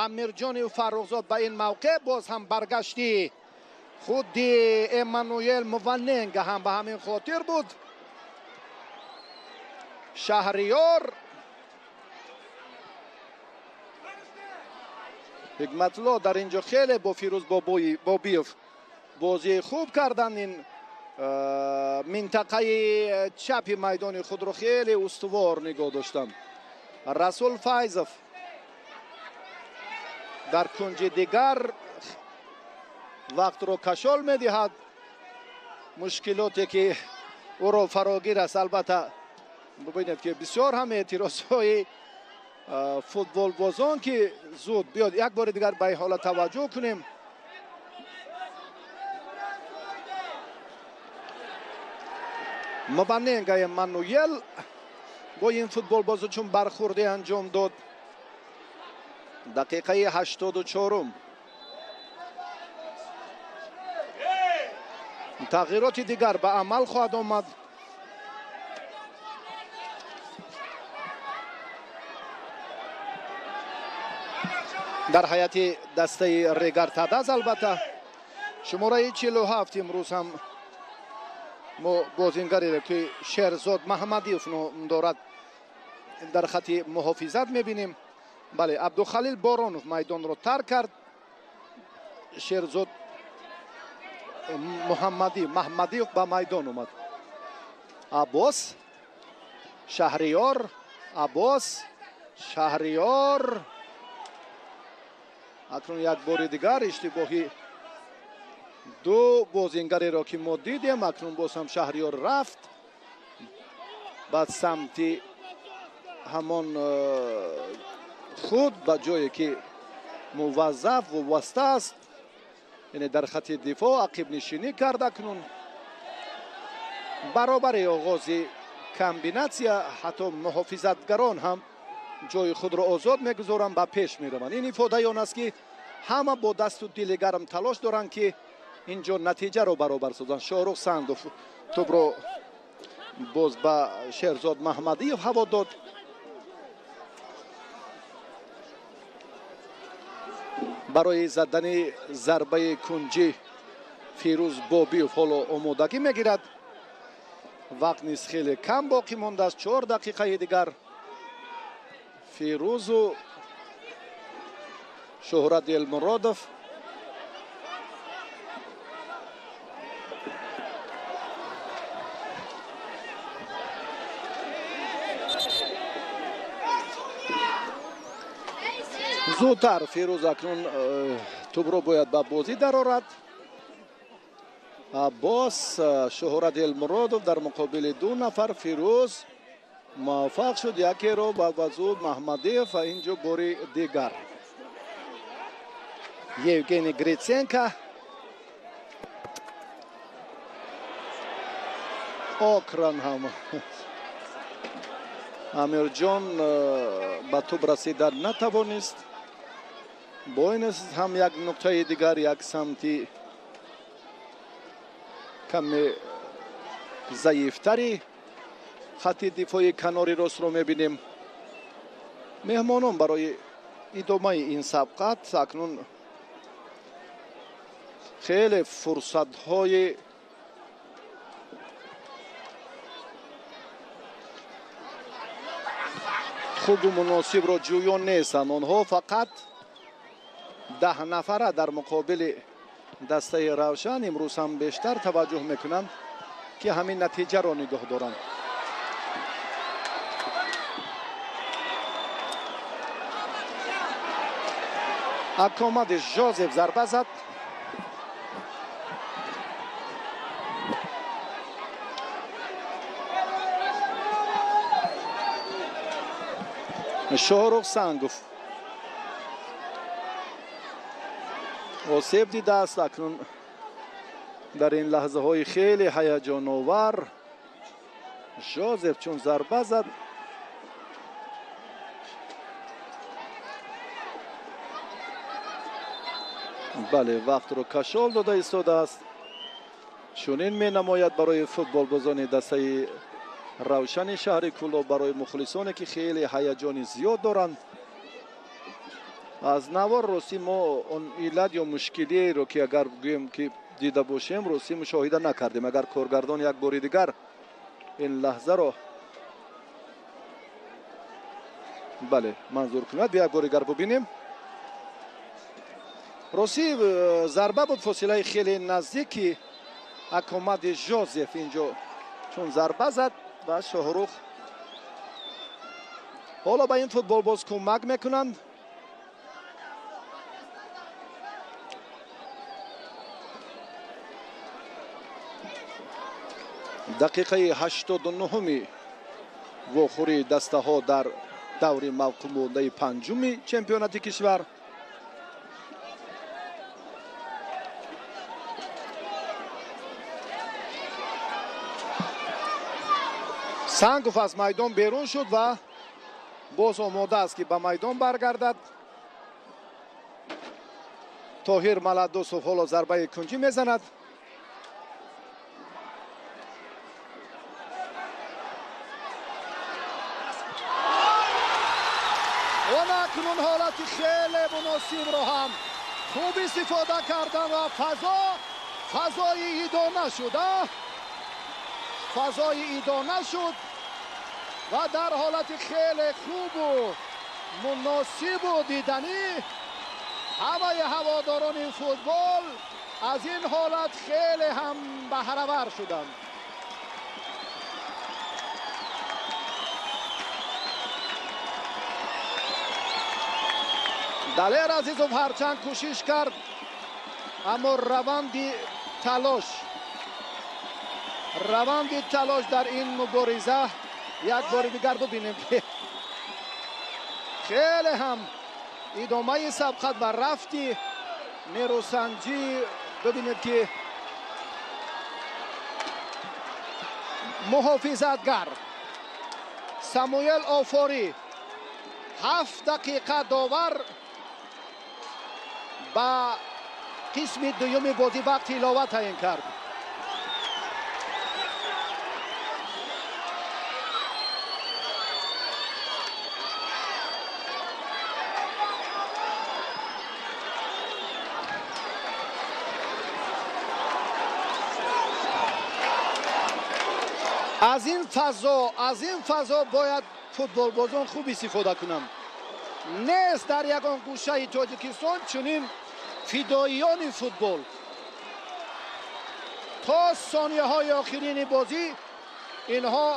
Амирҷони Фаррухзод ба ин мавқеъ, боз ҳам баргашти худи Эммануэл Муваненга ҳам ба ҳамин хотир буд. Шаҳриёр Ҳикматулло дар инҷо хеле бо Фирӯз Бобиев бозии хуб карданд. Ин минтақаи чапи майдони худро хеле устувор нигоҳ доштанд. Расул Файзов дар кунҷи дигар вақтро кашол медиҳад. Мушкилоте ки ӯро фарогир аст, албатта бибинед, ки бисёр ҳам эътирозҳои футболбозон, ки зуд биёд. Як бори дигар ба ин ҳолат таваҷҷӯҳ кунем. Мубаненга Эммануэл бо ин футболбозу чун бархӯрде анҷом дод. Дақиқаи 84-ум. Тағйироти дигар ба амал хоҳад омад. Дар ҳайати дастаи Регар-ТадАЗ албатта шумораи 47 имрӯз ҳам мо бозингареро, ки Шерзод Маҳмадиев ном дорад, дар хати муҳофизат мебинем. Бале, Абдухалил Боронов майдонро тарк кард. Шерзод Маҳмадиев ба майдон омад. Аббос, Шаҳриёр, Аббос, Шаҳриёр. Акнун як бори дигар иштибоҳи ду бозингареро, ки мо дидем. Акнун боз ҳам Шаҳриёр рафт ба самти ҳамон худ, ба ҷое ки муваззаф вобаста аст, яъне дар хати дифоъ ақибнишинӣ кард. Акнун баробари оғози комбинатсия ҳатто муҳофизатгарон ҳам ҷои худро озод мегузоранд, ба пеш мераванд. Ин ифодаи он аст, ки ҳама бо дасту дили гарм талош доранд, ки Инҷо натиҷаро баробар созанд. Шоҳрух Сангов тӯбро боз ба Шерзод Маҳмадиев ҳаво дод. Барои задани зарбаи кунҷӣ Фирӯз Бобиев ҳоло омодагӣ мегирад. Вақт низ хеле кам боқӣ мондааст, 4 дақиқаи дигар. Фирӯзу Шуҳрат Элмуродов. Зудтар Фирӯз акнун тӯбро бояд ба бозӣ дарорад. Боз Шуҳрат Элмуродов дар муқобили 2 нафар. Фирӯз муваффақ шуд якеро ба зуд Маҳмадиев ва инҷо бори дигар Евгений Гриценко. Окран ҳам Амирҷон ба тӯб расида натавонист. Бо ин ҳам як нуқтаи дигар, як самти каме заифтари хати дифои канори ростро мебинем. Меҳмонон барои идомаи ин сабқат акнун хеле фурсатҳои хубу муносибро ҷӯён нестанд. Онҳо фақат 10 нафара дар муқобили дастаи Равшан имрӯз ҳам бештар таваҷҷӯҳ мекунанд, ки ҳамин натиҷаро нигоҳ доранд. Акомади Жозеф зарба зад. Шоҳрух Сангов осеб дидааст. Акнун дар ин лаҳзаҳои хеле ҳаяҷоновар Жозеф чун зарба зад, бале, вақтро кашол дода истодааст. Чунин менамояд барои футболбозони дастаи Равшани шаҳри Кӯлоб, барои мухлисоне ки хеле ҳаяҷони зиёд доранд. Аз навор ростӣ мо он иллат ё мушкилиеро ки агар гӯем ки дида бошем, ростӣ мушоҳида накардем. Агар коргардон як бори дигар ин лаҳзаро бале манзур кунад, як бори дигар бубинем. Ростӣ зарба буд, фосилаи хеле наздики Акомади Жозеф инҷо чун зарба зад ва Шоҳрух ҳоло ба ин футболбоз кӯмак мекунанд. Дақиқаи 89-уми вохӯрии дастаҳо дар даври мавқумондаи панҷуми чемпионати кишвар. Сангов аз майдон берун шуд ва боз омода аст, ки ба майдон баргардад. Тоҳир Маладусов ҳоло зарбаи кунҷӣ мезанад. Акнун ҳолати хеле муносибро ҳам хуб истифода кардан ва фазои идона шуд. Фазои идона шуд ва дар ҳолати хеле хубу муносибу диданӣ ҳамаи ҳаводорони футбол аз ин ҳолат хеле ҳам баҳравар шуданд. Далер Азизов ҳарчанд кӯшиш кард, аммо раванди талош дар ин мубориза як бори дигар бубинем, ки хеле ҳам идомаи сабқат ва рафти нерӯсанҷӣ. Бибинед, ки муҳофизатгар Самуэл Офорӣ 7 дақиқа довар ба Қисми дуюми бозӣ вақти илова таъин кард. Аз ин фазо бояд футболбозон хуб истифода кунанд. Нест дар ягон гӯшаи Тоҷикистон чунин фидоиёни футбол. То сонияҳои охирини бозӣ инҳо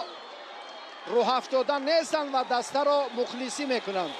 рӯҳафтода нестанд ва дастаро мухлисӣ мекунанд.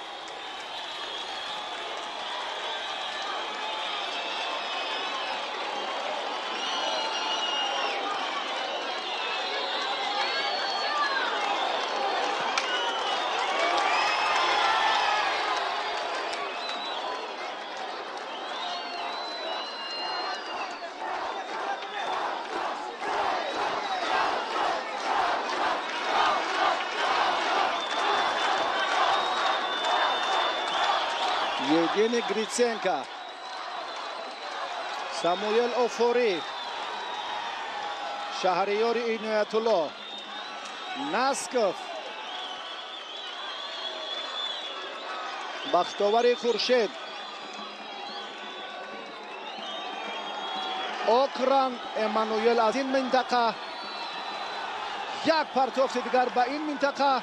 Евгений Гриценко, Самуэл Офори, Шаҳриёри Иноятулло, Насков, Бахтовари Хуршед, Окран Эммануэл аз ин минтақа, як партофти дигар ба ин минтақа.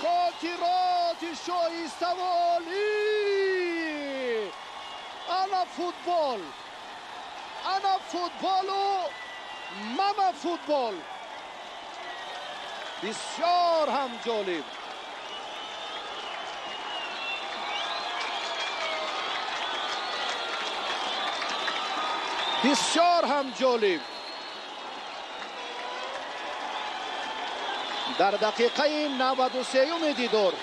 Хотироти шоиставу олӣ. Ана футбол, ана футболу мама футбол. Бисёр ҳам ҷолиб. Бисёр ҳам ҷолиб. Дар дақиқаи 93-юми дидор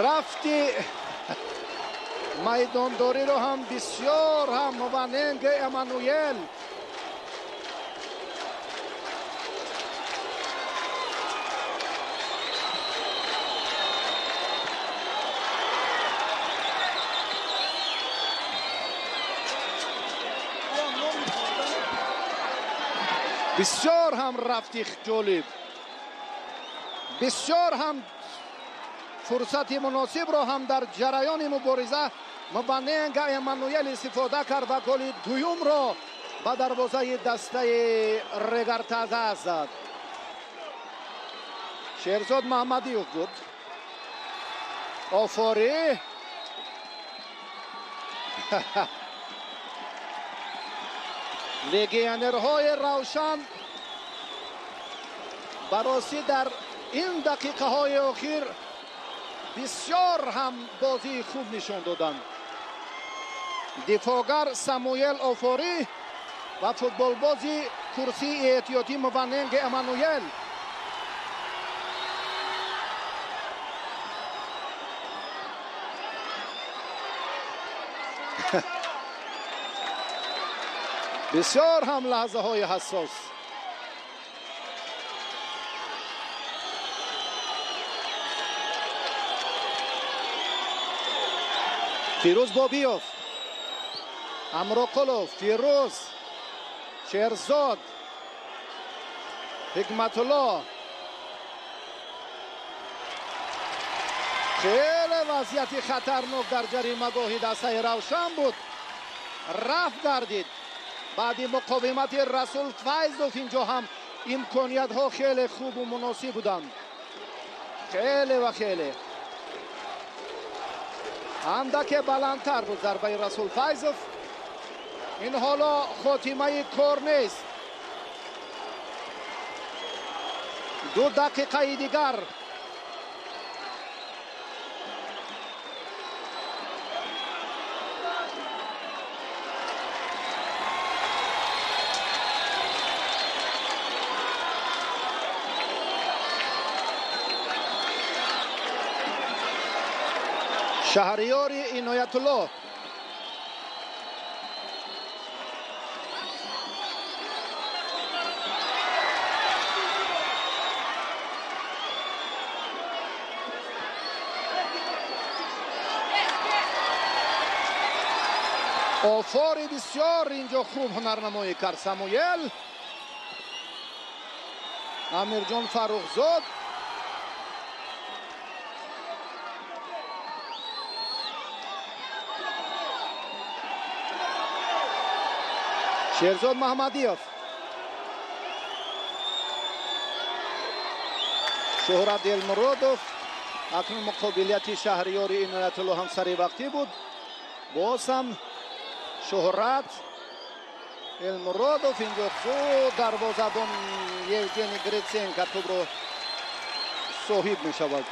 рафти майдондориро ҳам бисёр ҳам Мваненге Эммануэл бисёр ҳам рафти ҷолиб, бисёр ҳам фурсати муносибро ҳам дар ҷараёни мубориза Мваненга Эммануэл истифода кард ва голи дуюмро ба дарвозаи дастаи Регартаза зад. Шерзод Маҳмадиев буд. Офорӣ легионерҳои Равшан баросӣ дар ин дақиқаҳои охир бисёр ҳам бозии хуб нишон доданд. Дифоъгар Самуэл Офорӣ ва футболбози курсии эҳтиётӣ Мваненге Эммануэл. Бисёр ҳам лаҳзаҳои ҳассос. Фирӯз Бобиёв, Амроқулов, Фирӯз, Шерзод, Ҳикматулло. Хеле вазъияти хатарнок дар ҷаримагоҳи дастаи Равшан буд. Рафт гардид. Баъди муқовимати Расул Файзов инҷо ҳам имкониятҳо хеле хубу муносиб буданд. Хеле ва хеле. Андаке баландтар буд зарбаи Расул Файзов. Ин ҳоло хотимаи кор нест. 2 дақиқаи дигар. Шаҳриёри Иноятулло. Офори бисёр инҷо хуб ҳунарнамоӣ кард Самуэл. Амирҷон Фаррухзод. Шерзод Маҳмадиев. Шуҳрат Элмуродов. Акнун муқобилияти Шаҳриёри Иноятулло ҳам сари вақтӣ буд. Боз ҳам Шуҳрат Элмуродов инҷо хуб дарвозабон Евгений Гриценко тӯбро соҳиб мешавад.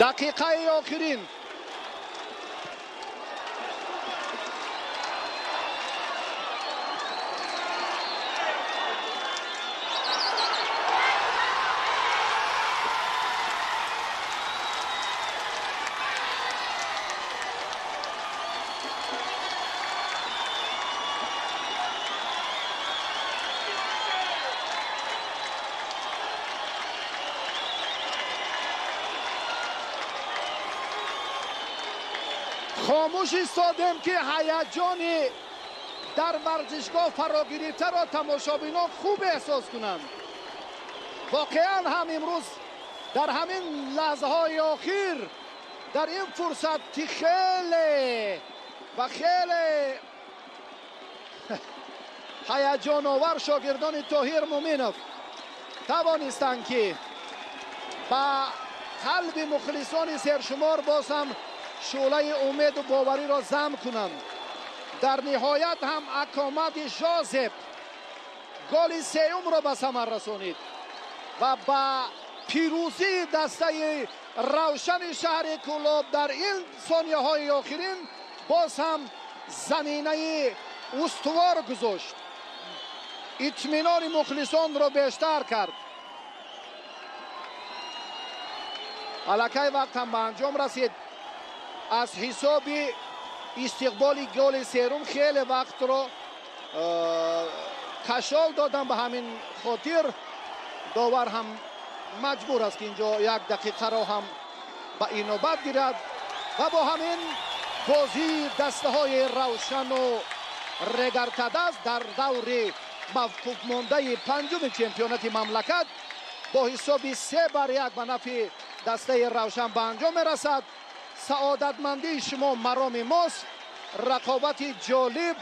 Дақиқаи охирин. Хомӯш истодем ки ҳаяҷони дар варзишгоҳ фарогирифтаро тамошобинон хуб эҳсос кунанд. Воқеан ҳам имрӯз дар ҳамин лаҳзаҳои охир дар ин фурсат ки хеле ва хеле ҳаяҷоновар шогирдони Тоҳир Муминов тавонистанд ки ба қалби мухлисони сершумор боз ҳам шӯълаи умеду бовариро зам кунанд. Дар ниҳоят ҳам Акомади Жозеп голи сеюмро ба самар расонид ва ба пирӯзии дастаи Равшани шаҳри Кӯлоб дар ин сонияҳои охирин боз ҳам заминаи устувор гузошт. Итминони мухлисонро бештар кард. Аллакай вақт ҳам ба анҷом расид. Аз ҳисоби истиқболи голи серум хеле вақтро кашол додам. Ба ҳамин хотир довар ҳам маҷбур аст ки инҷо як дақиқаро ҳам ба инобат гирад ва бо ҳамин бозии дастаҳои Равшану Регартадаз дар даври мавқуфмондаи панҷуми чемпионати мамлакат бо ҳисоби 3-1 ба нафъи дастаи Равшан ба анҷом мерасад. Саодатмандии шумо мароми мост. Рақобати ҷолиб,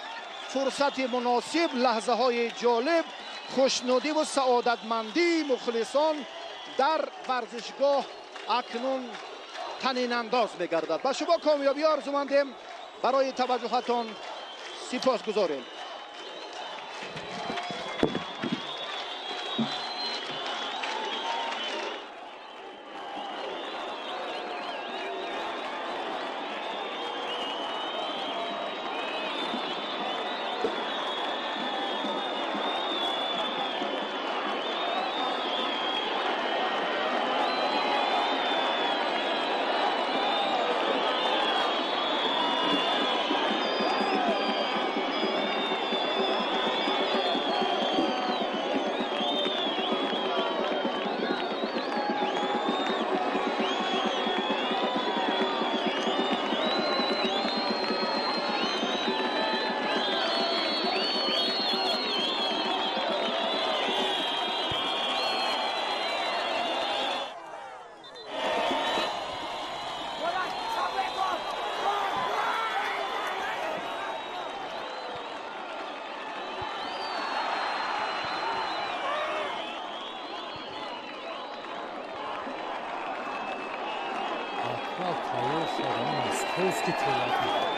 фурсати муносиб, лаҳзаҳои ҷолиб, хушнудиву саодатмандии мухлисон дар варзишгоҳ акнун танинандоз мегардад. Ба шумо комёбӣ орзумандем. Барои таваҷҷӯҳатон сипосгузорем. Акмал тайёр шуд, московский телавив.